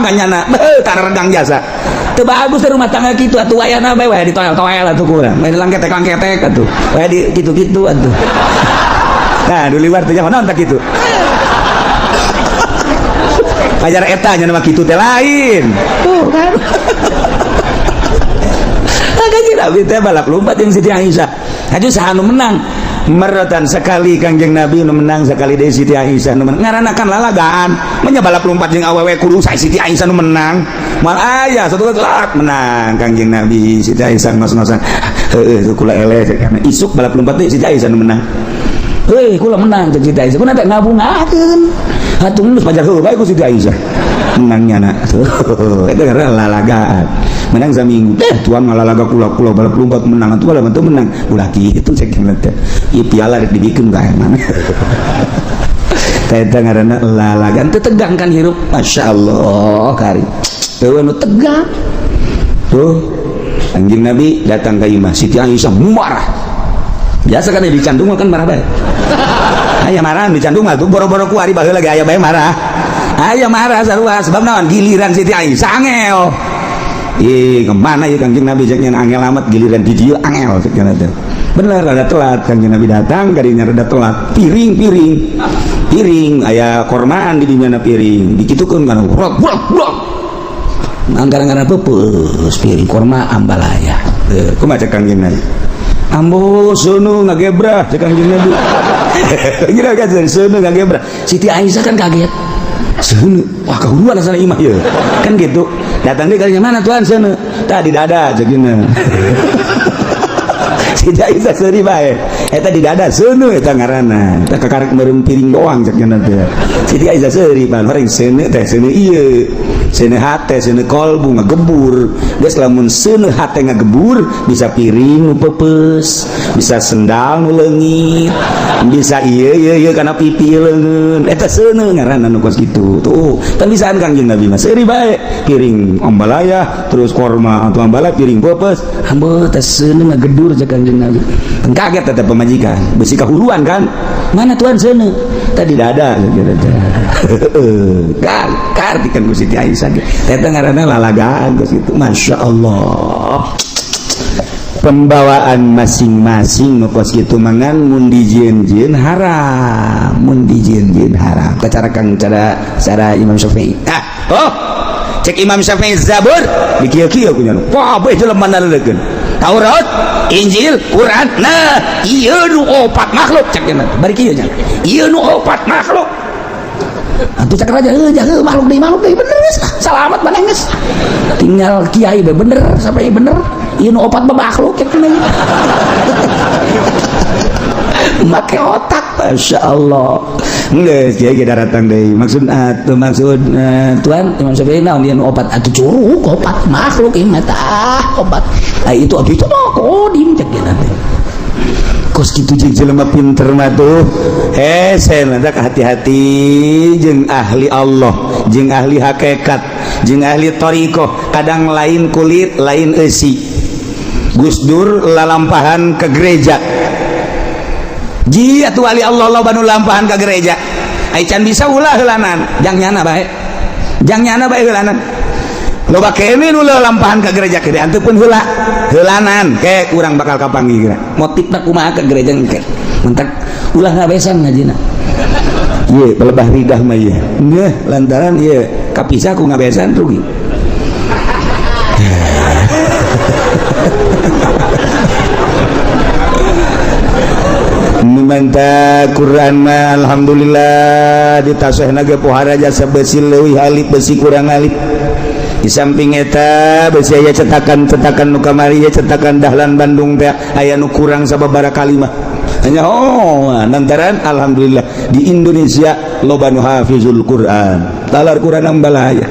Speaker 1: kanyana. Beuh, taregang jasa.
Speaker 4: Teu bagus teh rumah tangga kitu atuh wayahna bae wae ditoel-toel atuh ku urang.
Speaker 1: Wae langketek-langketek atuh. Wae di kitu-kitu atuh. Nah, di luar teh nyaho naon tah kitu. Pajar eta nya mah kitu teh lain.
Speaker 4: Tuh kan.
Speaker 1: Kanjeng Nabi teh balap lompat jeung Siti Aisyah. Haju saha nu menang? Meratan sekali Kanjeng Nabi nu menang sekali deui Siti Aisyah nu menang. Ngaranna kan lalagaan. Menya balap lompat jeung awewe kudu sae Siti Aisyah nu menang. Moal aya satu kelak menang Kanjeng Nabi Siti Aisyah ngos-ngosan. Heueuh kula eleh karena isuk balap lompat deui Siti Aisyah nu menang.
Speaker 4: Heuh kula menang jeung Siti Aisyah. Kuna teh ngabungakeun.
Speaker 1: Atuh geus pajar heueuh bae ku Siti Aisyah. Menangnya nak. Itu karena lalagaan. Menang saminggu teh tuan ngalalaga kula-kula balap lompat menang atuh balap itu menang. Ulah kitu cek teh. Ieu piala rek dibikeun ka mana. Teh ngaranna lalagaan
Speaker 4: teu tegang kan hirup.
Speaker 1: Masya Allah kari. Eueuh nu tegak. Tuh, Kanjeng Nabi datang ke imah, Siti Aisyah marah. Biasa kan di candung kan marah bae. Aya marah di candung mah tuh boro-boro ku ari baheula ge aya bae marah. Aya marah sarua sebab naon giliran Siti Aisyah angel. Ih, kemana ya Kanjeng Nabi cek angel amat giliran di dieu angel cek teh. Bener rada telat Kanjeng Nabi datang kadinya rada telat. Piring-piring. Piring aya kormaan di dinya piring. Dikitukeun kana brok brok brok. Anggaran-anggaran peupeus piring korma ambalaya. Kumaha cek Kanjeng Nabi? Ambo seuneu ngagebrah cek Kanjeng Nabi. Kira kan seuneu ngagebrah. Siti Aisyah kan kaget. Seuneu, wah kahuruan asal imah ieu. Kan gitu. Datang deui kalinya mana tuan seuneu? Tah di dada cek dina. Siti Aisyah seuri bae. Eta di dada seuneu eta ngaranna. Eta kakarek meureum piring doang cek dina teh. Siti Aisyah seuri pan horeng seuneu teh seuneu ieu. Seuneu hate, seuneu kolbu ngagebur. Geus lamun seuneu hate ngagebur bisa piring nu peupeus, bisa sendal nu leungit, bisa ieu ieu ieu kana pipi leungeun. Eta seuneu ngaranna nu kos kitu. Tuh, teu bisaan Kangjeng Nabi mah seuri bae. Piring ambalaya, terus korma atau ambalaya piring peupeus. Ambo teh seuneu ngagedur cek Kangjeng Nabi. Teu kaget eta pamajikan, besi kahuruan kan. Mana tuan seuneu? Tadi dada gitu teh. Kan kartikan ku Siti Aisyah ge. Eta ngaranna lalagaan kos kitu. Masya Allah. Pembawaan masing-masing nu kos kitu mangan mun dijieun-jieun haram, mun dijieun-jieun haram. Cara kang cara cara Imam Syafi'i. Ah, oh. Cek Imam Syafi'i Zabur dikieu-kieu ku nya. Wah, bae jelema naleukeun. Taurat, Injil, Quran. Nah, ieu nu opat makhluk cek nya. Bari kieu nya. Ieu nu opat makhluk. Atuh cek raja heuh jaga makhluk deui bener geus. Salamat maneh geus. Tinggal kiai bae bener sampai bener. Ieu nu opat mah makhluk cek nya. Make otak, Masya Allah. Geus kiai ge daratang deui. Maksud atuh maksud tuan Imam Syafi'i naon ieu nu opat atuh curug opat makhluk ieu mah tah opat. Ah itu atuh itu mah kodim cek nya teh. Kos kitu jeung jelema pinter mah tuh. Hese mantak hati-hati jeung ahli Allah, jeung ahli hakikat, jeung ahli thariqah, kadang lain kulit, lain eusi. Gus Dur lalampahan ke gereja. Ji atuh ahli Allah loba nu lampahan ke gereja. Ai can bisa ulah heulanan, jang nyana bae. Jang nyana bae heulanan. Loba kene nu lampahan ke gereja gede anteu pun heula. Heulanan ke urang bakal kapanggih geura. Motifna kumaha ke gereja engke. Mentak ulah ngabesan ngajina. Ieu pelebah ridah mah ieu. Ngeuh lantaran ieu kapisah ku ngabesan rugi. Mantap Quran mah alhamdulillah ditasehna ge pohara jasa besi leuwih alif besi kurang alif. Di samping eta besi aya cetakan-cetakan nu kamari cetakan Dahlan Bandung teh aya nu kurang sababaraha kalimah. Hanya oh lantaran alhamdulillah di Indonesia loba nu hafizul Quran. Talar Quran ambalaya.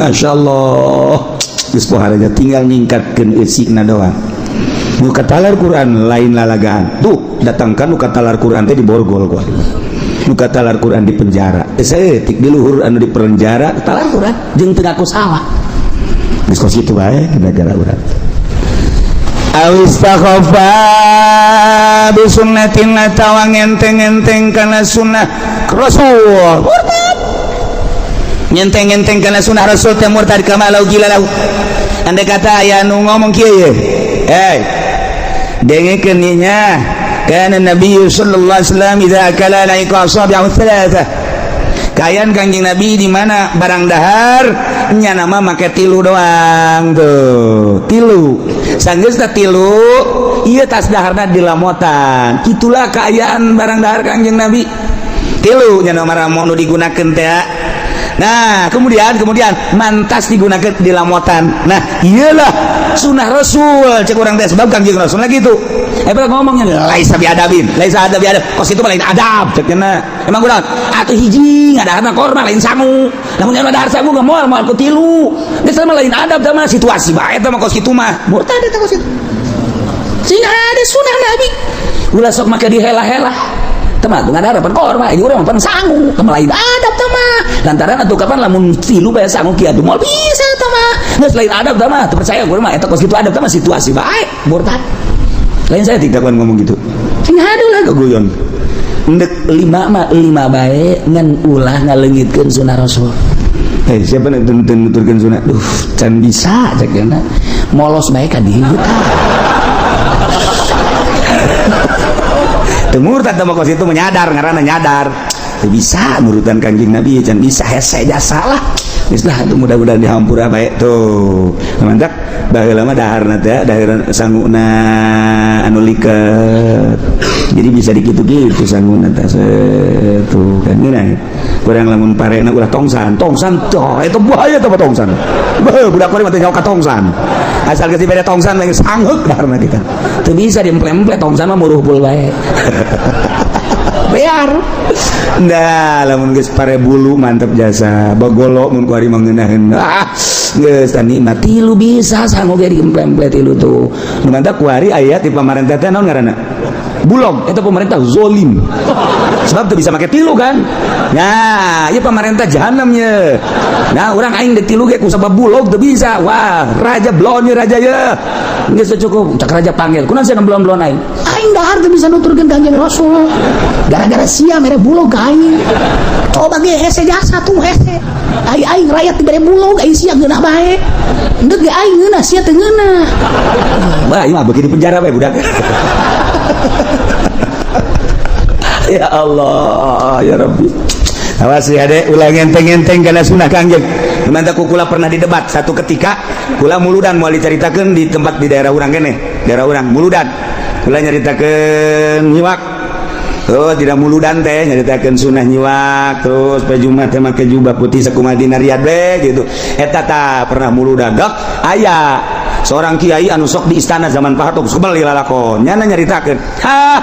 Speaker 1: Masyaallah. Geus pohara tinggal ningkatkeun eusina doang. Nu katalar Quran lain lalagaan. Tuh datangkan nu katalar Quran teh di borgol ku. Nu katalar Quran di penjara. Saeutik di luhur anu di penjara talar Quran jeung teu ngaku salah. Geus kos kitu bae negara urang. Awistakhafa bi sunnatin atawa ngenteng-ngenteng kana sunnah Rasul. Murtad. Ngenteng-ngenteng kana sunnah Rasul teh murtad kama lau gila lau. Andai kata aya nu ngomong kieu ye. Eh, dengekeun nya kana Nabi sallallahu alaihi wasallam idza akala laika asabi'u thalatha. Kayan Kangjeng Nabi di mana barang dahar nya nama make tilu doang tuh. Tilu. Sanggeus teh tilu, ieu tas daharna dilamotan. Itulah kaayaan barang dahar Kangjeng Nabi. Tilu nya nama ramo nu digunakeun teh. Nah, kemudian mantas digunakan di lamotan. Nah, iyalah sunnah Rasul cek urang teh sebab Kangjeng Rasul lagi itu. Ngomongnya laisa biadabin, laisa adab biadab. Kos itu lain adab cek cenah. Emang urang atuh hiji ngadaharna korma lain sangu. Lamun nya dahar sangu geus moal moal ku tilu. Geus mah lain adab tah mah situasi bae tah mah kos kitu mah. Murtad eta kos kitu. Sing ada sunnah Nabi. Ulah sok make dihela-hela. Teman tuh nggak ada harapan korma, ini orang pan sangu, kamu lain adab tama. Lantaran atau kapan lamun tilu bayar sangu kia tuh mau bisa tama.
Speaker 4: Geus lain adab tah mah, teu percaya gua mah eta kos kitu adab tah mah situasi bae, murtad.
Speaker 1: Lain saya tidak kawan ngomong gitu.
Speaker 4: Sing haduh lah
Speaker 1: Keguyon.
Speaker 4: Ndek lima mah lima bae ngan ulah ngaleungitkeun sunah Rasul.
Speaker 1: Hei, siapa yang nuturkeun sunah?
Speaker 4: Duh, can bisa cek cenah. Molos bae ka dieu tah.
Speaker 1: Teu murtad teh mah kos itu menyadar ngaranna nyadar. Teu bisa nurutan Kangjeng Nabi can bisa hese jasa lah. Geus lah atuh mudah-mudahan dihampura bae tuh. Mantap baheula mah daharna teh dahar sanguna anu liket. Jadi bisa dikitu-kitu sanguna teh tuh kan geunah. Kurang lamun parena ulah tongsan, tongsan toh eta bahaya teh tongsan. Beuh budak kuring mah teh nyawa ka tongsan. Asal geus dibere tongsan lagi sangheuk daharna kita.
Speaker 4: Teu bisa diemple-emple tongsan mah muruhpul bae.
Speaker 1: Bear. Nah, lamun geus pare bulu mantep jasa. Bagolo mun ku ari mangeunaheun. Ah, geus tah nikmat
Speaker 4: tilu bisa sangu ge diemple-emple tilu tuh.
Speaker 1: Nu mantap ku ari aya ti pamarentah teh naon ngaranna? Bulog, eta pemerintah zolim. Sebab teu bisa make tilu kan. Nah, ieu pamarentah jahanam ye. Nah, urang aing deuk tilu ge ku sabab bulog teu bisa. Wah, raja blon ye raja ye.
Speaker 4: Geus cukup, cak raja panggil. Kunaon sia blon-blon aing? Aing dahar teu bisa nuturkeun Kangjeng Rasul. Gara-gara sia mere bulog ka aing. Coba ge hese jasa tuh hese. Ai aing rakyat dibere bulog, aing sia geunah bae. Endek ge aing ngeunah, sia teu ngeunah.
Speaker 1: Wah, ieu mah beuki di penjara bae budak. Ya Allah, ya Rabbi. Awas ya dek, ulah ngenteng-ngenteng kana sunah Kangjeng. Mantap kula pernah didebat satu ketika kula muludan moal dicaritakeun di tempat di daerah urang keneh, daerah urang muludan. Kula nyaritakeun nyiwak. Oh, tidak muludan teh nyaritakeun sunah nyiwak, terus pe Jumat teh make jubah putih sakumaha dina Riyadh we gitu. Eta tah pernah muludan. Dok, aya seorang kiai anu sok di istana zaman Pak Harto sebel lalakon. Nyana nyaritakeun. Hah,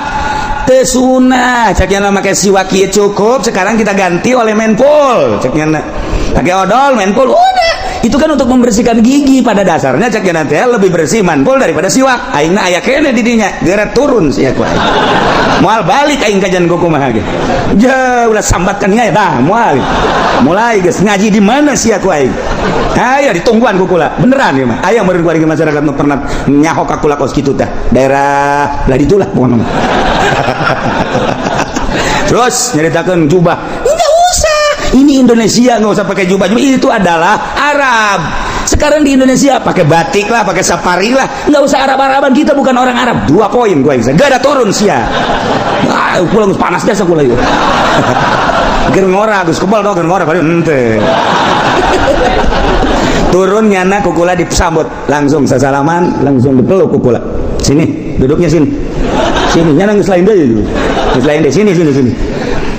Speaker 1: teu sunah, cek nyana make siwak ieu cukup, sekarang kita ganti oleh menpul. Cek nyana pakai odol menpul udah. Itu kan untuk membersihkan gigi pada dasarnya cek nyana teh lebih bersih manpul daripada siwak. Aingna aya keneh di dinya, geura turun sia ku aing. Moal balik aing kajian ku kumaha ge. Ja ulah sambatkan nya tah moal. Mulai geus ngaji di mana sia ku aing. Aya ditungguan ku kula. Beneran ieu mah. Aya meureun ku aing masyarakat nu pernah nyaho ka kula kos kitu tah. Daerah belah ditu lah pokona mah. Terus nyaritakeun jubah. Enggak usah. Ini Indonesia nggak usah pakai jubah. Itu adalah Arab. Sekarang di Indonesia pakai batik lah, pakai safari lah. Nggak usah Arab-Araban, kita bukan orang Arab. 2 poin gua bisa. Gak ada turun sia. Ah, pulang panas deh kula ieu. Keur ngora geus kebal dong, keur ngora bari henteu. Turun nyana kukula disambut langsung sasalaman, langsung dipeluk kukula. Sini, duduknya sini. Sini, nyana geus lain deui. Geus lain deui, sini sini sini.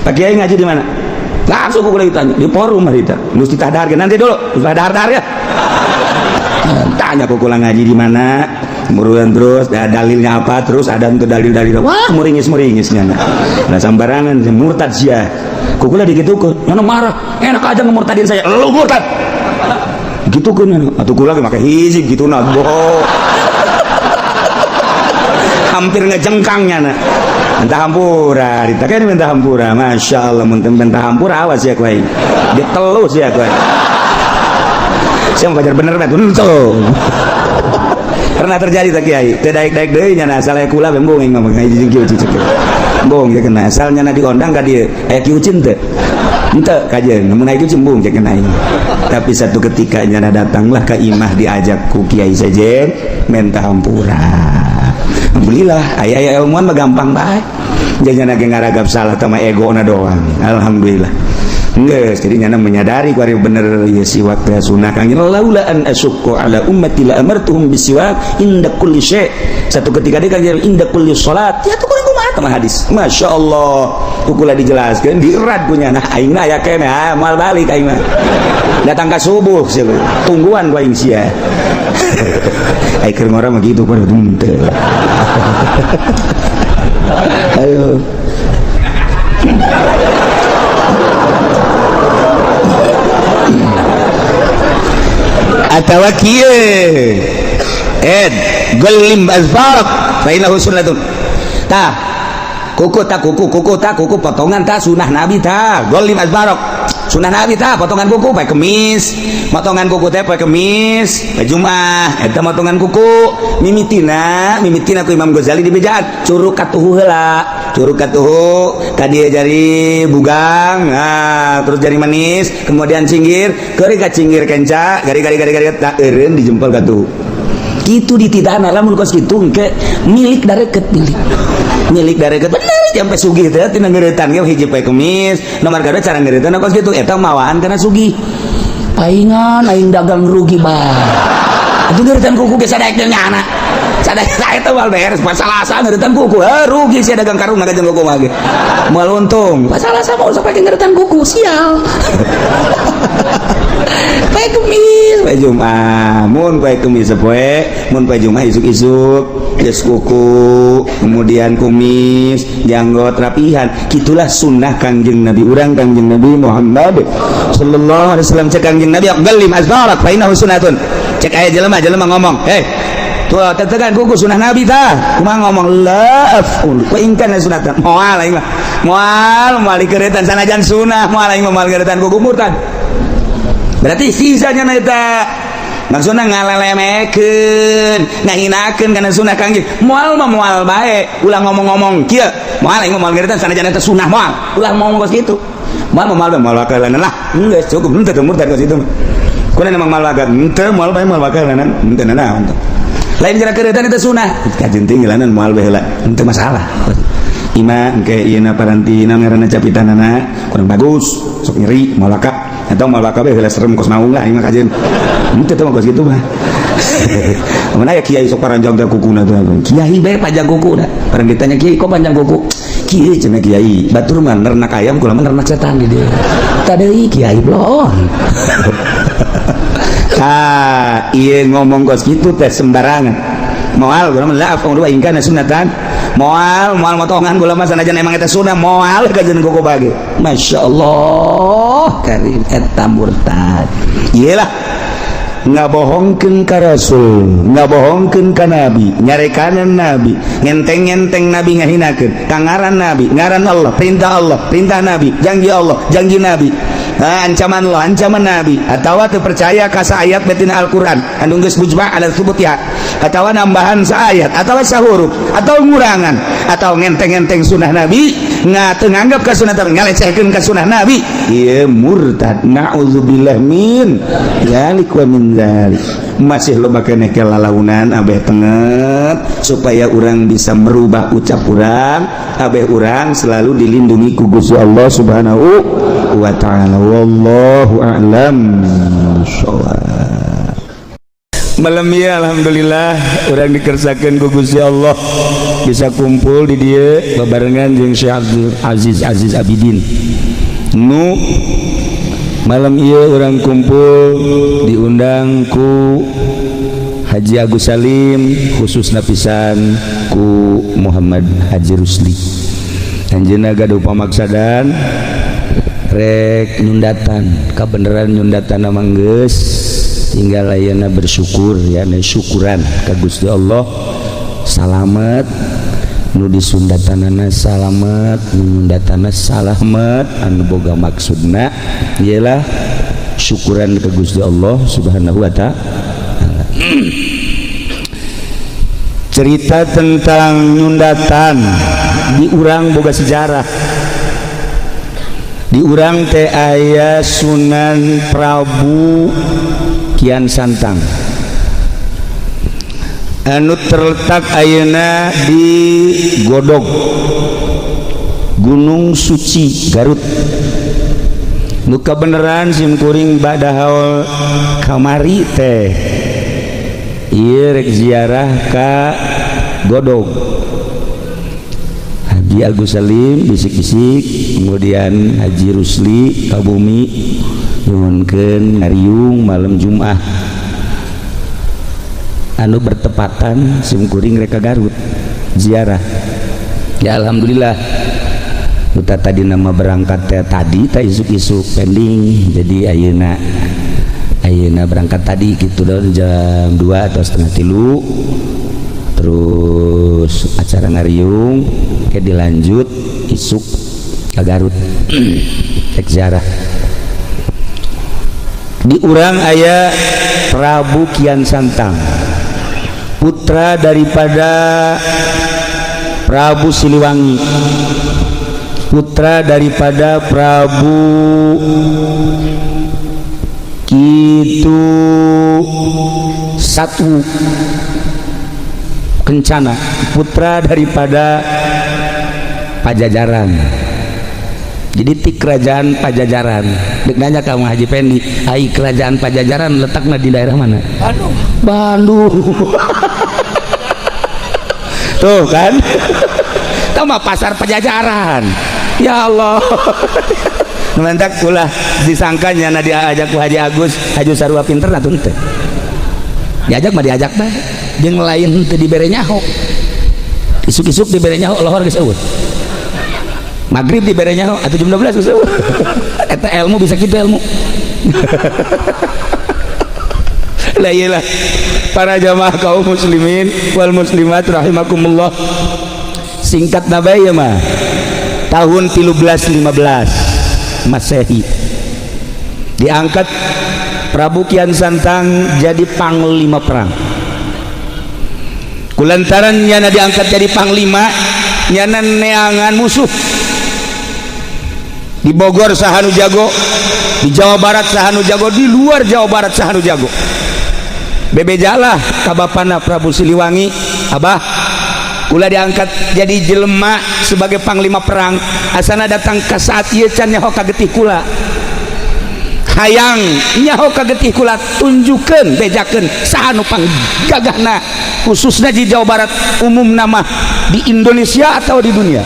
Speaker 1: Pak Kiai ngaji di mana? Langsung kukula ditanya, di forum harita. Geus ditadar nanti dulu, geus dahar-dahar ya. Tanya kukula ngaji di mana? Muruan terus, ya, dalilnya apa? Terus ada untuk dalil-dalil. Wah, muringis-muringis nyana. Nah, sambarangan murtad sia. Kukula digitukeun. Nyana marah, enak aja ngemurtadin saya. Lu murtad. Gitu kan nyana. Atuh kula ge make hizib gitu nah. Bohong. Hampir ngejengkang nyana. Minta hampura, ditakeun minta hampura. Masya Allah, mun minta hampura awas ya ku aing. Ditelus ya ku aing. Saya mau pacar bener bet, untung. Pernah terjadi tak kiai, teu daek-daek deui nyana asal aya kula bembong aing mah ngaji jeung kieu cicek. Bong ya kena asal nyana diondang ka dieu, aya kieu ucin teu. Henteu kajeun, mun aya kieu cembung cek kena aing. Tapi satu ketika nyana datanglah ke imah diajak ku kiai sejen minta hampura. Alhamdulillah, aya ilmuwan mah gampang bae. Jadi nyana ge ngaragap salah teh mah egona doang. Alhamdulillah. Geus, jadi nyana menyadari ku ari bener ieu siwak teh sunah Kang. Laula an asyukku ala ummati la amartuhum bisiwak inda kulli syai. Satu ketika dia kan inda kulli salat. Ya tuh kurang kumaha teh hadis. Masya Allah. Ku kula dijelaskeun dierat punya nah aing aya keneh ah moal balik aing mah. Datang ka subuh sia tungguan ku aing sia. Ai keur ngora mah kitu pada henteu. Ayo. Atawa kieu ed gelim azfarak fa innahu sunnatun. Tah Kuku tak kuku, kuku tak kuku potongan tak sunah Nabi ta. Golim azbarok. Sunah Nabi ta potongan kuku poe Kemis. Potongan kuku teh poe Kemis, poe Jumat. Eta potongan kuku mimitina, mimitina ku Imam Ghazali dibejaan. Curug katuhu heula. Curug katuhu tadi jari bugang, nah, terus jari manis, kemudian cinggir, gari ka cinggir kenca, gari gari gari gari tak eureun di jempol katuhu. Kitu dititahna, lamun kos kitu engke milik dareket, milik. Milik dareket bener sampai sugih teh tina ngeuretan ge hiji poe Kemis, nomor kadua cara ngeuretan kos kitu eta mawaan kana sugih.
Speaker 4: Paingan aing dagang rugi bae.
Speaker 1: Atuh ngeuretan kuku ge sadaek teh nyana. Sadaek eta moal beres pas Salasa ngeuretan kuku, heuh rugi sia dagang karung jeung kuku mah ge. Moal untung.
Speaker 4: Pas Salasa mah usah pake ngeuretan kuku, sial.
Speaker 1: Poe Kemis, poe Jumat, mun poe Kemis poe, mun poe Jumat isuk-isuk geus kuku, kemudian kumis, janggot rapihan. Kitulah sunnah Kangjeng Nabi urang, Kangjeng Nabi Muhammad sallallahu alaihi wasallam. Cek Kangjeng Nabi, "Aqallim azbarak fa innahu sunnatun." Cek aya jelema, jelema ngomong, "Hei, tuh tetegan kuku sunnah Nabi tah." Kumaha ngomong? "La af'ul wa in kana sunnatan." Moal aing mah. Moal moal dikeretan sanajan sunnah, moal aing mah moal keretan kuku, murtad. Berarti sisanya na eta maksudna ngalelemekeun, ngahinakeun kana sunnah Kangjeng. Moal mah moal bae, ulah ngomong-ngomong kieu. Moal aing mah moal ngeuretan sanajan eta sunnah moal. Ulah ngomong kos kitu. Moal mah moal bae, moal bakalan lah. Geus cukup henteu teu murtad kos kitu mah. Kuna memang moal bakal henteu moal bae moal bakalan henteu nanaon teh. Lain kira keuretan eta sunnah. Kajeun tinggilanan moal bae heula. Henteu masalah. Ima engke ieu na paranti naon ngaranna capitanana kurang bagus, sok nyeri moal baka. Atau moal baka bae heula serem kos maung lah ima kajeun. Henteu teh mah kos kitu mah. Mana ya kiai sok paranjang teh kukuna teh. Kiai bae panjang kukuna. Barang ditanya, "Kiai kok panjang kuku?" "Kieu," cenah kiai, "batur mah nernak ayam, kula mah nernak setan di dieu." Tadi kiai bloon. Ah, ieu ngomong kos kitu teh sembarangan. Moal kula mah la af'ul wa in kana sunnatan. Moal moal motongan kula mah sanajan emang eta sunnah moal kajeun kuku bage.
Speaker 4: Masya Allah karim eta murtad.
Speaker 1: Iyalah ngabohongkeun ka Rasul, ngabohongkeun ka Nabi, nyarekanan Nabi, ngenteng-ngenteng Nabi, ngahinakeun ka ngaran Nabi, ngaran Allah, perintah Allah, perintah Nabi, janji Allah, janji Nabi. Ah, ancaman Allah, ancaman Nabi, atawa teu percaya ka ayat betina Al-Qur'an anu geus mujma' ala tsubutiha, atawa nambahan saayat atawa sahuruf atau ngurangan atau ngenteng-ngenteng sunnah Nabi, nga teu nganggap ka sunnah tapi ngalecehkeun ka sunnah Nabi, ieu murtad, naudzubillah min dzalik wa min dzalik. Masih loba keneh ke lalaunan, abeh tenget supaya urang bisa merubah ucap urang, abeh urang selalu dilindungi ku Gusti Allah Subhanahu wa taala. Wallahu a'lam shawab. Malam ya alhamdulillah urang dikersakeun ku Gusti Allah bisa kumpul di dieu babarengan jeung Syekh Abdul Aziz Aziz Abidin. Nu malam ieu urang kumpul diundang ku Haji Agus Salim, khusus pisan ku Muhammad Haji Rusli. Anjeunna gaduh pamaksadan rek nyundatan, kabeneran nyundatan mah geus tinggal ayeuna bersyukur ya, syukuran ka Gusti Allah salamet nu disundatanana, salamet nu nyundatana, salamet anu boga maksudna, ialah syukuran ke Gusti Allah Subhanahu wa Ta'ala. Cerita tentang nyundatan di urang boga sejarah. Di urang teh aya Sunan Prabu Kian Santang anu terletak ayeuna di Godog, Gunung Suci, Garut. Nu kabeneran sim kuring bada haul kamari teh ieu rek ziarah ka Godog. Haji Agus Salim bisik-bisik, kemudian Haji Rusli ka bumi nyuhunkeun ngariung malam Jumat anu bertepatan sim kuring rek ka Garut ziarah. Ya alhamdulillah kita tadi nama berangkat teh tadi teh isuk-isuk pending, jadi ayeuna ayeuna berangkat tadi gitu loh, jam 2 atau setengah tilu. Terus acara ngariung ke dilanjut isuk ke Garut cek ziarah. Di urang aya Prabu Kian Santang, putra daripada Prabu Siliwangi, putra daripada Prabu Kitu Satu Kencana, putra daripada Pajajaran. Jadi ti kerajaan Pajajaran. Dek nanya kamu Haji Pendi, ai kerajaan Pajajaran letaknya di daerah mana?
Speaker 4: Bandung.
Speaker 1: Bandung. Tuh kan? Tama pasar Pajajaran. Ya Allah. Mentak ulah disangkanya na diajak ku Haji Agus, Haji Sarua pinter atuh teu. Diajak mah diajak bae. Jeung lain teu dibere nyaho. Isuk-isuk dibere nyaho lohor geus eueuh. Maghrib dibere nyaho atuh jam 12 geus eueuh. Eta ilmu bisa kitu ilmu.
Speaker 3: Lah iyalah para jamaah kaum muslimin wal muslimat rahimakumullah. Singkat nabai ya mah. Tahun 1315 Masehi diangkat Prabu Kian Santang jadi panglima perang. Kulantaran nyana diangkat jadi panglima, nyana neangan musuh. Di Bogor saha nu jago, di Jawa Barat saha nu jago, di luar Jawa Barat saha nu jago. Bebejalah ka bapana Prabu Siliwangi, abah kula diangkat jadi jelema sebagai panglima perang, asana datang ke saat ieu can nyaho kagetih kula. Hayang nyaho kagetih kula, tunjukkeun bejakeun saha nu panggagahna khususnya di Jawa Barat, umum nama di Indonesia atau di dunia.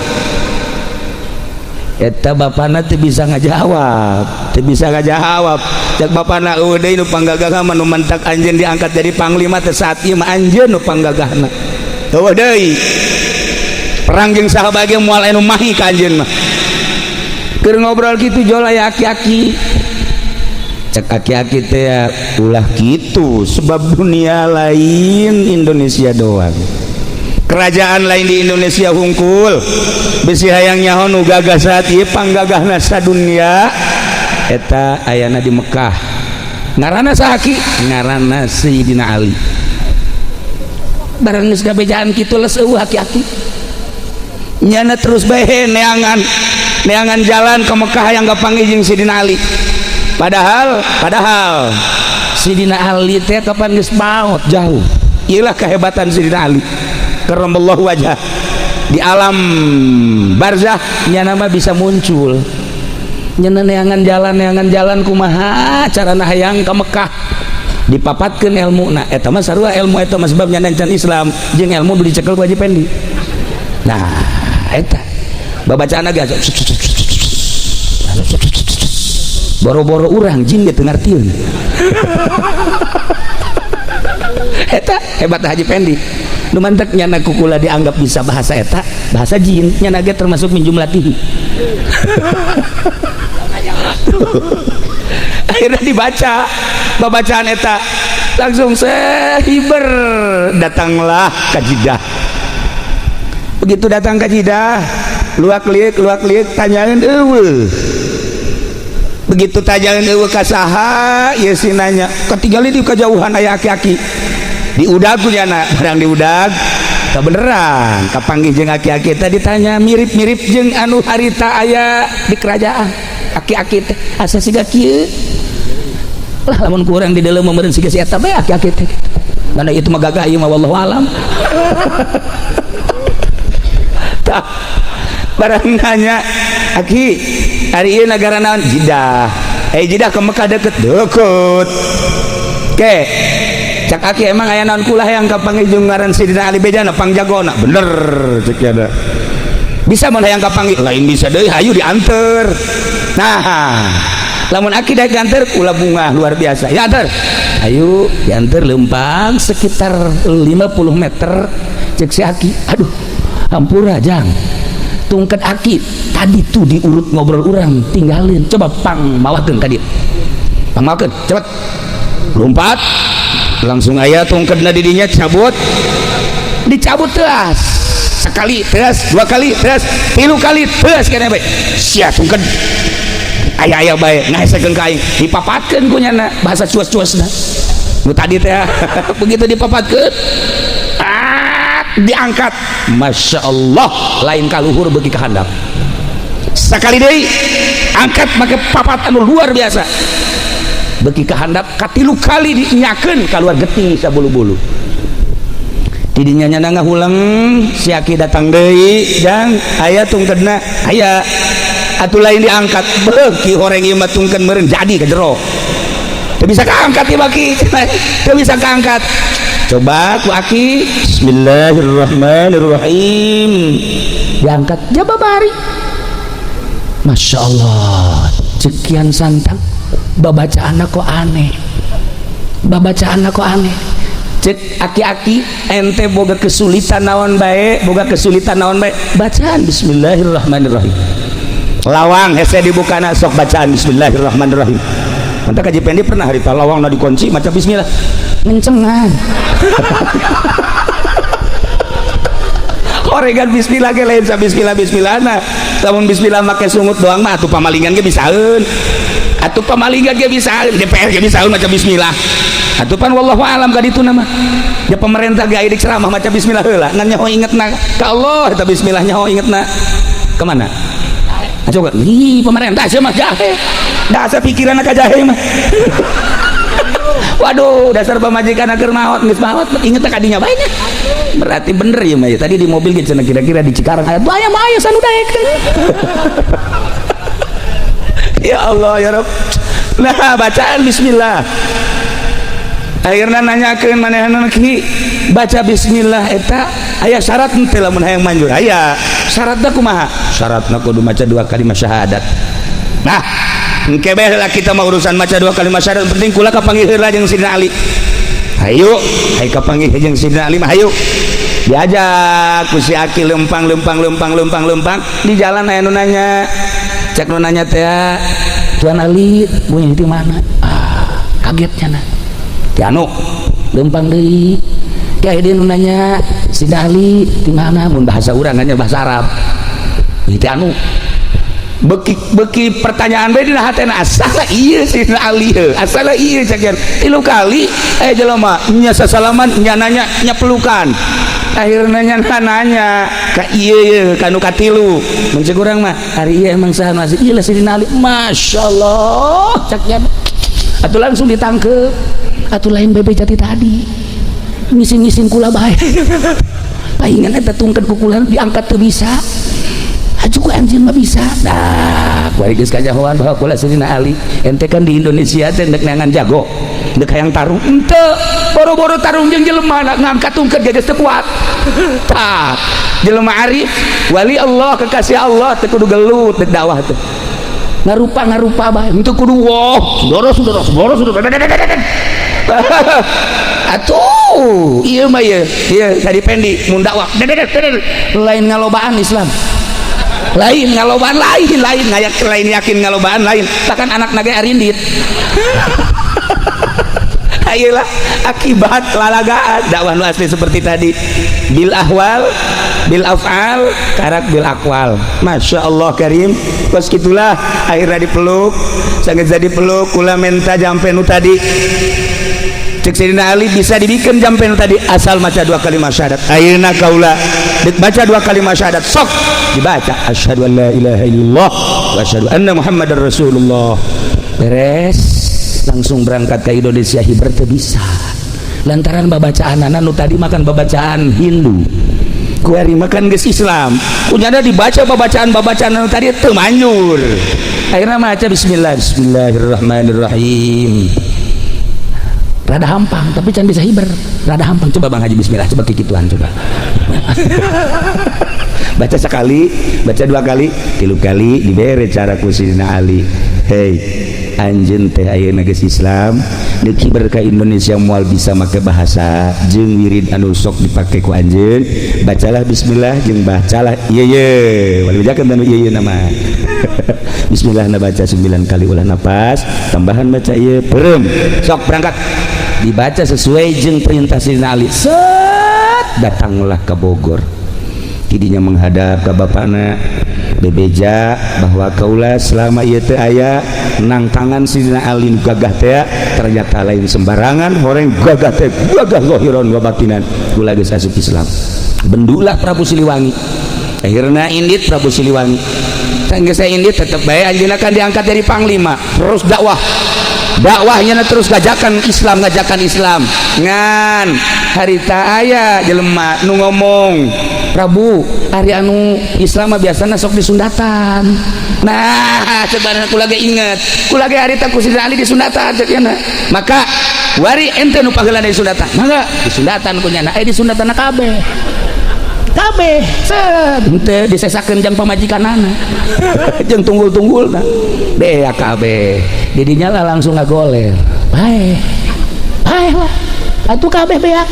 Speaker 3: Eta bapana teu bisa ngajawab, teu bisa ngajawab. Cek bapana eueuh deui nu panggagahna mah nu mentak anjeun diangkat jadi panglima teh saat ieu mah anjeun nu panggagahna. Eueuh deui. Perang jeung saha bae ge moal anu mahi ka anjeun mah. Keur ngobrol kitu jol aya aki-aki. Cek aki-aki teh ulah kitu sebab dunia lain Indonesia doang. Kerajaan lain di Indonesia hungkul besi hayang nyaho nu gagah saat ieu panggagahna sadunia eta ayana di Mekah. Ngaranna saha ki? Ngaranna Sayyidina Ali.
Speaker 1: Barang geus gabejaan kitu les eueuh aki-aki.
Speaker 3: Nyana terus bae neangan neangan jalan ke Mekah yang kapanggih jeung Sayyidina Ali. Padahal padahal
Speaker 1: Sayyidina Ali teh kapan geus maot jauh.
Speaker 3: Iyalah kehebatan Sayyidina Ali. Karramallahu wajah. Di alam barzah
Speaker 1: nyana mah bisa muncul. Nyana neangan jalan kumaha carana hayang ka Mekah. Dipapatkeun ilmuna eta mah sarua ilmu eta mah sebab nyana can Islam jeung ilmu nu dicekel ku Haji Pendi. Nah, eta babacaanna ge boro-boro urang jin ge teu ngartieun. Eta hebat Haji Pendi. Nu mantek nyana kukula dianggap bisa bahasa eta, bahasa jin, nyana ge termasuk min jumlatihi.
Speaker 3: Akhirnya dibaca babacaan eta langsung sehiber datanglah ke Jeddah. Begitu datang ke Jeddah, luak liuk tanyain eueuh. Begitu tanyain eueuh ka saha, ieu si nanya, katinggali di kejauhan aya aki-aki. Diudag ku nyana, barang diudag kabeneran kapanggih jeung aki-aki tadi ditanya mirip-mirip jeung anu harita aya di kerajaan. Aki-aki teh asa siga kieu. Lah lamun kurang di dalam meureun siga si eta bae aki-aki teh. Mana itu mah gagah ieu mah wallahu alam. Tah barang nanya, aki ari ieu nagara naon? Jeddah. Eh Jeddah ke Mekah deket. Deket. Ke cak aki emang aya naon kula hayang kapanggih jeung ngaran Sayyidina Ali bejana pangjagona. Bener cek ada. Bisa mun hayang kapanggih? Lain bisa deui, hayu dianter. Nah, lamun aki daek dianter kula bunga luar biasa. Ya anter.
Speaker 1: Ayo dianter lempang sekitar 50 meter cek si aki. Aduh, hampura jang. Tungkat aki tadi tuh diurut ngobrol urang tinggalin. Coba pang mawakeun ka dieu. Pang mawakeun, cepet.
Speaker 3: Lompat. Langsung aya tungketna di dinya cabut. Dicabut teas sekali, teas dua kali, teas tilu kali, teas kene bae sia tungkeun aya aya bae ngahesekeun ka aing, dipapatkeun ku nyana bahasa cuas-cuasna nu tadi teh. Begitu dipapatkeun, ah, diangkat, Masya Allah, lain kaluhur beuki ka handap. Sekali deui angkat make papat anu luar biasa, beuki ka handap. Katilu kali dinyakeun, keluar getih sabulu-bulu. Tidinya nyana ngahuleng. Si aki datang deui, "Jang, aya tungkedna?" "Aya." Atuh lain diangkat, beuki horeng ieu mah tungkeun meureun jadi ke jero. Teu bisa kaangkat ieu baki, teu bisa kaangkat. Coba ku aki, "Bismillahirrahmanirrahim." Diangkat jaba bari. Masya Allah, cek Kian Santang, babacaan kok aneh, babacaan kok aneh. Cek aki-aki, "Ente boga kesulitan naon bae, boga kesulitan naon bae, bacaan bismillahirrahmanirrahim. Lawang hese dibukana, sok bacaan bismillahirrahmanirrahim." Mantap kaji pendi pernah harita lawang na dikunci maca bismillah ngencengan. Oregan bismillah ge lain sa bismillah bismillah. Nah, lamun bismillah make sungut doang mah atuh pamalingan ge bisaeun, atuh pamalingan ge bisaeun, DPR ge bisaeun maca bismillah atuh. Pan wallahu alam ka ditu nama ya pemerintah ge aya di ceramah maca bismillah heula, ngan nyaho ingetna ka Allah eta bismillah, nyaho ingetna kemana. Nah, coba ih pemerintah sih mah jahe, dasar pikiran ka jahe mah. Waduh, dasar pamajikan keur maot, geus maot inget ka dinya bae nya. Berarti bener ya mah ya. Tadi di mobil gitu cenah, kira-kira di Cikarang aya aya mah aya sanu daek. Ya Allah ya Rabb. Nah, bacaan bismillah. Akhirnya nanyakeun manehna, "Ki, baca bismillah eta aya syarat henteu lamun hayang manjur?" "Aya." "Syaratna kumaha?" "Syaratna kudu maca dua kalimat syahadat." Nah, engke bae lah kita mah urusan maca dua kalimat syahadat, penting kula kapanggih heula jeung Sidina Ali. Hayu, hayu kapanggih jeung Sidina Ali mah hayu. Diajak ku si Aki lempang lempang lempang lempang lempang, di jalan aya nu nanya. Cek nu nanya teh, "Tuan Ali bunyi di mana?" Ah, kagetnya nah. Ti anu lempang deui. Kayak dia nu nanya, "Sidina Ali di mana?" Mun bahasa urang nya bahasa Arab. Ti anu beki beki pertanyaan bae dina hatena, asala ieu Sidina Ali heuh, asala ieu cek. Tilu kali eh jelema nya sasalaman, nya nanya, nya pelukan. Akhirnya nya nanya ka ieu ye kanu katilu, mun cek urang mah, "Hari ieu emang saha masih ieu lah Sidina Ali?" Masyaallah, cek nya atuh langsung ditangkep atuh. Lain bebe jati tadi ngisin-ngisin kula bae, palingan eta tungkeun kukulan diangkat teu bisa. Aju ku anjeun mah bisa. Nah, kuari geus kanyahoan bahwa kula Sidina Ali. Ente kan di Indonesia teh ndek neangan jago, ndek hayang tarung ente, boro-boro tarung jeung jelema, ngangkat tungkeun ge geus teu kuat. Tah, jelema arif, wali Allah, kekasih Allah teu kudu gelut dek dakwah teh, ngarupa ngarupa bae, henteu kudu wah saudara saudara saudara saudara. Atuh ieu mah ieu ieu tadi pendi mun dakwah lain ngalobaan Islam, lain ngalobaan, lain lain ngayak, lain yakin ngalobaan, lain bahkan anak naga arindit. Ayolah, akibat lalagaan dakwah nu asli seperti tadi, bil ahwal, bil afal, karak bil akwal. Masya Allah karim. Kos gitulah akhirnya dipeluk, sangat jadi peluk, "Kula menta jampe nu tadi." Cek Sayyidina Ali, "Bisa dibikin jampe nu tadi asal maca dua kalimat syahadat. Ayeuna kaula baca dua kalimat syahadat." Sok dibaca, asyhadu an la ilaha illallah wa asyhadu anna muhammadar rasulullah. Beres, langsung berangkat ke Indonesia. Hiber teu bisa lantaran babacaan nu tadi makan babacaan Hindu, kuari makan geus Islam, kunyana dibaca babacaan-babacaan nu tadi teu manjur. Akhirnya maca bismillah, bismillahirrahmanirrahim, rada hampang tapi can bisa hiber, rada hampang. Coba Bang Haji bismillah, coba kikituan, coba baca sekali, baca dua kali, tilu kali, dibere cara ku Sidina Ali, "Hei, anjeun teh ayeuna geus Islam, deuk hiber ka Indonesia moal bisa make bahasa jeung wirid anu sok dipake ku anjeun. Bacalah bismillah jeung bacalah ieu ye wali bejakeun anu ieu ye nama bismillah na baca 9 kali ulah napas, tambahan baca ieu, perem, sok berangkat."
Speaker 1: Dibaca sesuai jeung perintah Sidina Ali. Set, datanglah ke Bogor. Tidinya menghadap ke bapakna, bebeja bahwa kaula selama ieu teu aya nang tangan Sidina Ali nu gagah teh ternyata lain sembarangan, horeng gagah teh, gagah zahiran wa batinan. Kula geus asup Islam. Bendulah Prabu Siliwangi. Akhirna indit Prabu Siliwangi. Sanggeus saya indit, tetep bae anjeunna kan diangkat dari panglima, terus dakwah, dakwahnya terus ngajakan Islam, ngajakan Islam. Ngan harita aya jelema nu ngomong, "Prabu, ari anu Islam mah biasana sok disundatan." Nah, sebenarnya kula ge inget, kula ge harita ku Sidina Ali disundatan cek nya. Maka wari ente nu paheula disundatan, mangga disundatan ku nyana. Eh, disundatan kabeh kabeh, set, henteu disesakeun jang pamajikanana jeung tunggul-tunggulna beak kabeh. Didinya lah langsung ngagoler bae, bae lah atuh kabeh beak.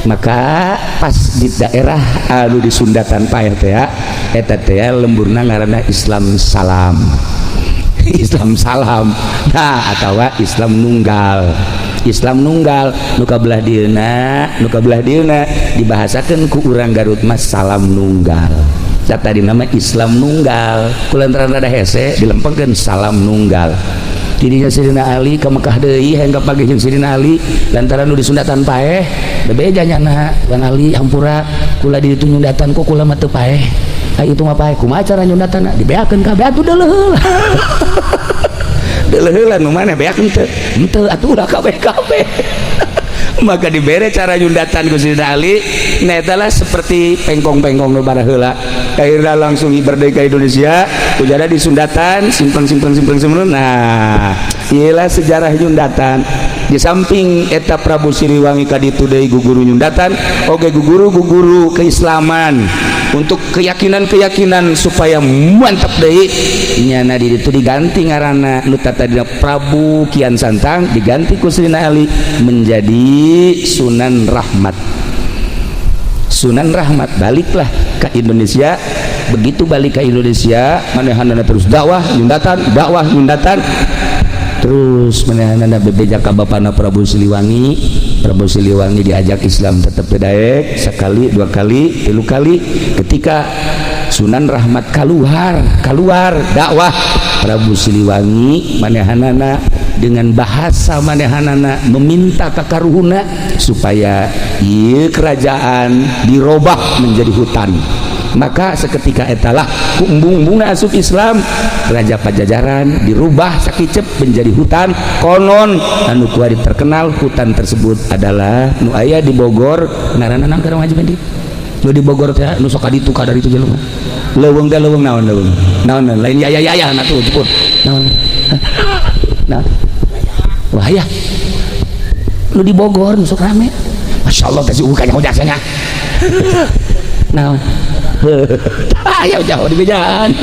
Speaker 1: Maka pas di daerah anu disundatan paeh teh, eta teh lemburna ngaranna Islam Salam, Islam Salam, nah, atawa Islam Nunggal. Islam Nunggal nu kabelah dieuna, nu kabelah dieuna dibahasakeun ku urang Garut mah Salam Nunggal. Tadi nama Islam Nunggal, kulantaran rada hese dilempengkeun Salam Nunggal. Tidinya Sidina Ali ke Mekah deui, hayang kapanggih jeung Sidina Ali lantaran nu disundatan paeh. Bebeja nyana, "Wan Ali, hampura, kula di ditu nyundatan, kok kula mah teu paeh." Ai itu mah paeh, kumaha cara nyundatanna? Dibeakeun kabeh atuh, deuleuh heula, deuleuh heula. Nu mana beak? Henteu, henteu atuh, ulah kabeh kabeh. Maka dibere cara nyundatan ku Sidina Ali. Nah, eta lah seperti pengkong-pengkong nu baraheula. Akhirnya langsung merdeka Indonesia, ujana disundatan, simpen simpen simpen simpen. Nah, iyalah sejarah nyundatan. Di samping eta Prabu Siliwangi kaditu deui guguru nyundatan oge, guguru guguru keislaman untuk keyakinan-keyakinan supaya mantap deui. Nyana di ditu diganti ngaranna, nu tadina Prabu Kian Santang diganti ku Sidina Ali menjadi Sunan Rahmat. Sunan Rahmat baliklah ke Indonesia. Begitu balik ke Indonesia, manehanana terus dakwah nyundatan, dakwah nyundatan terus. Manehanana bebeja ka bapana Prabu Siliwangi. Prabu Siliwangi diajak Islam tetap daek, sekali, dua kali, tilu kali. Ketika Sunan Rahmat keluar, keluar dakwah, Prabu Siliwangi manehanana dengan bahasa manehanana meminta ka karuhuna supaya ieu kerajaan dirobah menjadi hutan. Maka seketika etalah ku embung-embungna asup Islam, Raja Pajajaran dirubah sakicep menjadi hutan. Konon anu kuari terkenal hutan tersebut adalah nu aya di Bogor, ngaranna naon karang wajib nu di Bogor teh, nu sok kaditu kadar itu jelema leuweung teh, leuweung naon, leuweung naon, lain ya ya ya ya, nah tuh jepun naon. Nah, wah ya, nu di Bogor nu sok rame, Masya Allah teh, si kanya jasanya naon. Ayo jauh di bejaan.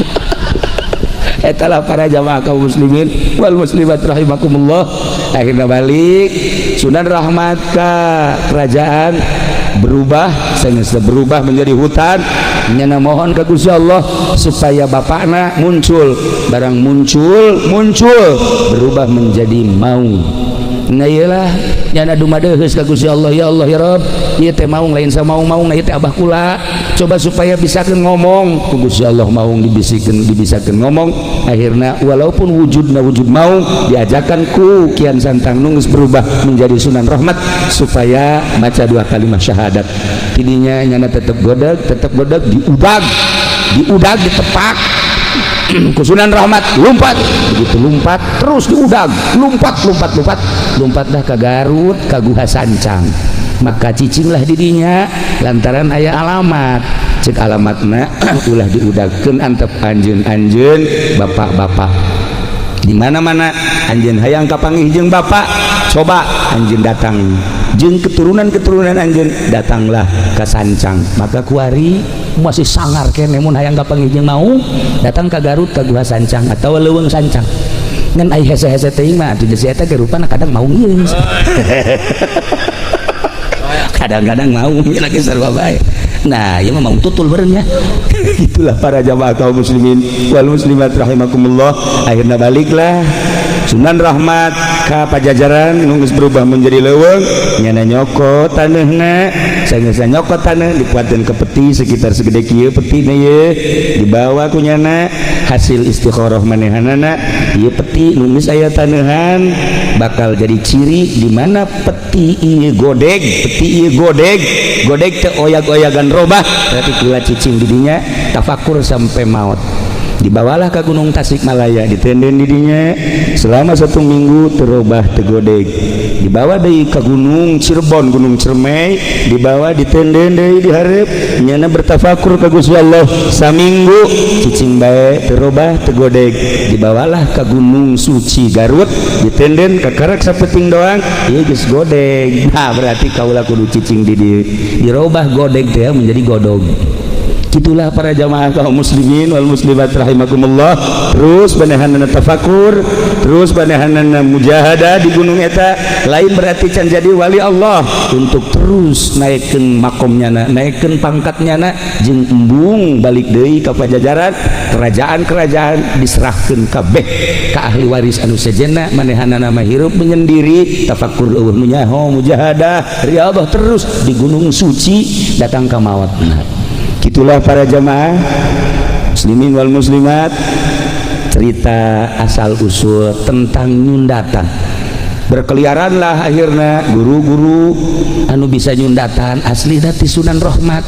Speaker 1: Etalah para jamaah kaum muslimin wal muslimat rahimakumullah. Akhirnya balik Sunan Rahmat ke kerajaan berubah, sehingga berubah menjadi hutan. Nyana mohon ke Gusti Allah supaya bapakna muncul. Barang muncul, muncul berubah menjadi maung. Nah, iyalah nyana dumadeheus ka Gusti Allah, "Ya Allah, ya Rabb, ieu teh maung lain samaung-maung, ieu teh abah kula, coba supaya bisakeun ngomong." Ku Gusti Allah maung dibisikeun, dibisakeun ngomong. Akhirna walaupun wujudna wujud maung, diajakan ku Kian Santang nu geus berubah menjadi Sunan Rahmat supaya maca dua kalimat syahadat. Tidinya nyana tetep godeg, tetep godeg, diudag, diudag, ditepak ku Sunan Rahmat, lompat. Begitu lompat, terus diudag, lompat, lompat, lompat, lompat dah ke Garut, ke Guha Sancang. Maka cicinglah didinya lantaran aya alamat. Cek alamatna, ulah diudagkeun, antep anjeun-anjeun bapak-bapak di mana-mana anjeun hayang kapanggih jeung bapak, coba anjeun datang jeung keturunan-keturunan anjeun, datanglah ke Sancang. Maka kuari masih sangar kene, mun hayang kapanggih jeung mau datang ke Garut, ke Guha Sancang atau Leuweung Sancang. Ngan ai hese-hese teuing mah atuh, si eta ge rupana kadang mau ieu, kadang-kadang mau lagi sarua bae. Nah, ieu mah mau tutul beureun nya. Itulah para jamaah kaum muslimin wal muslimat rahimakumullah. Akhirnya baliklah Sunan Rahmat ka Pajajaran nu geus berubah menjadi leuweung. Nyana nyokot taneuhna, sanggeus nyokot taneuh, dikuatkeun ke peti sekitar segede kieu petina ye, dibawa ku nyana. Hasil istikharah manehanana, ieu peti nu geus aya taneuhan bakal jadi ciri di mana peti ieu godeg. Peti ieu godeg, godeg teh oyag-oyagan robah, berarti kula cicing di dinya tafakur sampai maut. Dibawalah ke Gunung Tasikmalaya, ditenden di dinya selama satu minggu, terobah, teu godeg. Dibawa deui ke Gunung Cirebon, Gunung Ciremai, dibawa, ditenden deui, dihareup nyana bertafakur ke Gusti Allah saminggu, cicing bae, terobah, teu godeg. Dibawalah ke Gunung Suci Garut, ditenden kakarak sapeting doang, ieu geus godeg. Nah, berarti kaula kudu cicing di dieu. Dirobah godeg teh menjadi godog. Itulah para jamaah kaum muslimin wal muslimat rahimakumullah. Terus manehanana tafakur, terus manehanana mujahadah di gunung eta. Lain berarti can jadi wali Allah, untuk terus naikkeun makomnya, naikkeun pangkatnya na, jeung embung balik deui ka Pajajaran. Kerajaan-kerajaan diserahkeun kabeh ka ahli waris anu sejenna. Manehanana mah hirup menyendiri, tafakur, euweuh nu nyaho, mujahadah, riyadhah terus di Gunung Suci datang ka maut. Itulah para jamaah muslimin wal muslimat, cerita asal usul tentang nyundatan. Berkeliaranlah akhirnya guru-guru anu bisa nyundatan asli ti Sunan Rahmat,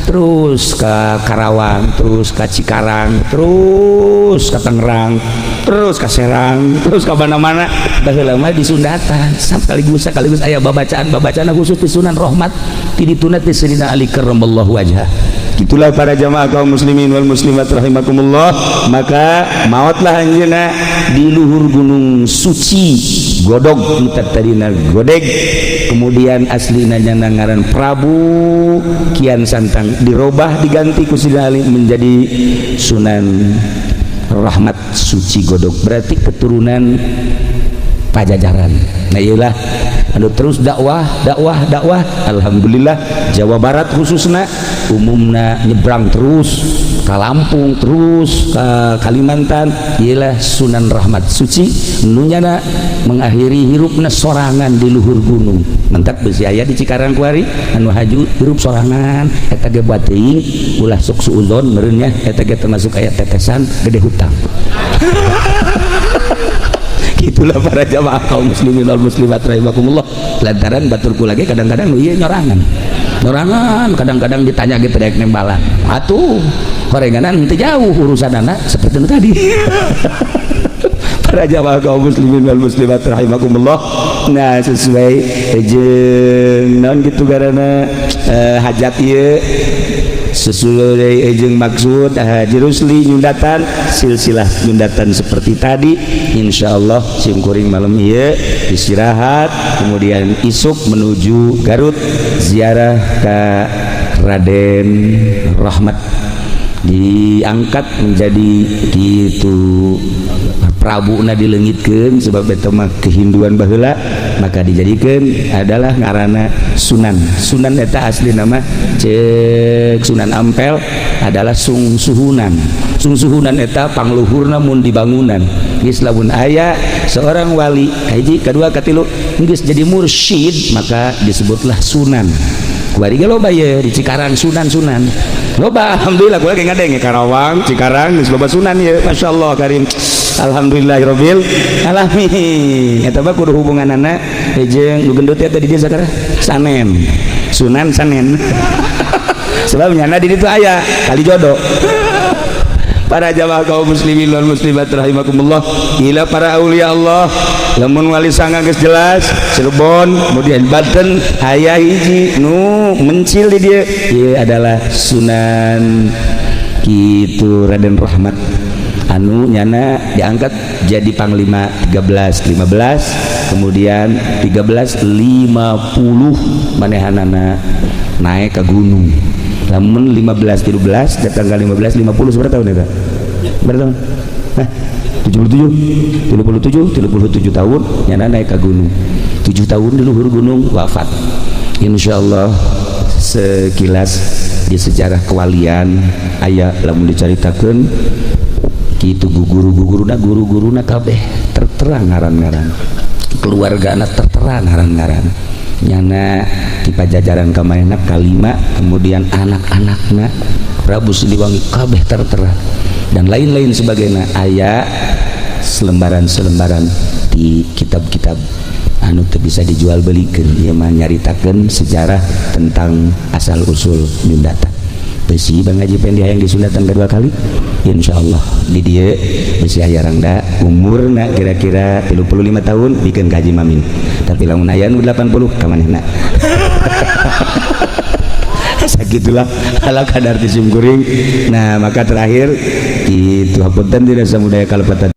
Speaker 1: terus ke Karawang, terus ke Cikarang, terus ke Tangerang, terus ke Serang, terus ke mana-mana. Baheula mah disundatan sekaligus sekaligus aya babacaan babacaan khusus di Sunan Rahmat, ti dituna ti Sayyidina Ali karramallahu wajhah. Itulah para jamaah kaum muslimin wal muslimat rahimakumullah. Maka mautlah anjeunna di luhur Gunung Suci Godog, tadina godeg. Kemudian aslina nyana ngaran Prabu Kian Santang, dirobah, diganti ku Sidina Ali menjadi Sunan Rahmat Suci Godog, berarti keturunan Pajajaran. Nah, iyalah anu terus dakwah, dakwah, dakwah. Alhamdulillah, Jawa Barat khususnya, umumna nyebrang terus ke Lampung, terus ke Kalimantan. Ialah Sunan Rahmat Suci nunyana mengakhiri hirupna sorangan di luhur gunung. Mentak besi aya di Cikarang kuari anu haju hirup sorangan. Eta ge buat teuing ulah sok suuzon meureun nya, eta ge termasuk aya tetesan gede hutang. Itulah para jamaah kaum muslimin wal muslimat rahimakumullah. Lantaran batur kula ge kadang-kadang nu ieu nyorangan nyorangan, kadang-kadang ditanya gitu daek nembalan atuh horenganan teu jauh urusan anak seperti itu tadi. Para jamaah kaum muslimin wal muslimat rahimakumullah, nah, sesuai jeung naon gitu karena hajat ieu, sesuai jeung maksud Haji Rusli nyundatan, silsilah nyundatan seperti tadi. Insyaallah simkuring malam ieu istirahat, kemudian isuk menuju Garut, ziarah ke Raden Rahmat, diangkat menjadi gitu Prabu na dilengitkeun, sebab itu mah kehinduan baheula. Maka dijadikan adalah ngaranna Sunan. Sunan eta asli nama cek Sunan Ampel adalah Sungsuhunan. Sungsuhunan eta pangluhurna mun dibangunan. Geus lamun aya seorang wali kahiji, kedua, katilu, geus jadi mursyid, maka disebutlah sunan. Kuari ge loba ye di Cikarang sunan-sunan loba. Alhamdulillah, kula ge ngadenge Karawang, Cikarang geus loba sunan ye. Masyaallah karim, alhamdulillahirabbil alamin. Eta mah kudu hubunganana jeung nu gendut eta di dieu sakara Sanen, Sunan Sanen, sebab nyana di ditu aya kali jodoh. Para jamaah kaum muslimin wal muslimat rahimakumullah, ila para aulia Allah, lamun wali sanga geus jelas Cirebon, kemudian Banten aya hiji nu mencil di dieu, ieu adalah Sunan kitu Raden Rahmat anu nyana diangkat jadi panglima 13 15, kemudian 13 50 manehanana naik ke gunung. Lamun 15 13 datang ke 15 50, seberapa tahun eta? Berapa tahun? Hah? 77, 77, 77 tahun nyana naik ke gunung, 7 tahun di luhur gunung, wafat. Insyaallah sekilas di sejarah kewalian aya lamun dicaritakeun kitu, guru-guruna, guru-guruna kabeh. Tertera ngaran-ngaran keluarga, tertera ngaran-ngaran nyana di Pajajaran kamarina kalima, kemudian anak-anakna Prabu Siliwangi kabeh tertera dan lain-lain sebagainya. Aya selembaran-selembaran di kitab-kitab anu teu bisa dijual belikan. Ieu mah nyaritakeun sejarah tentang asal usul nyundatan. Besi Bang Haji Pendi hayang disundatan kedua kali, insyaallah di dieu besi aya rangda umurna kira-kira 35 tahun bikin ka Haji Mamin, tapi lamun aya nu 80 ka manehna. Sagitulah ala kadar ti simkuring. Nah, maka terakhir itu, hapunten tidak samudaya kalepatan.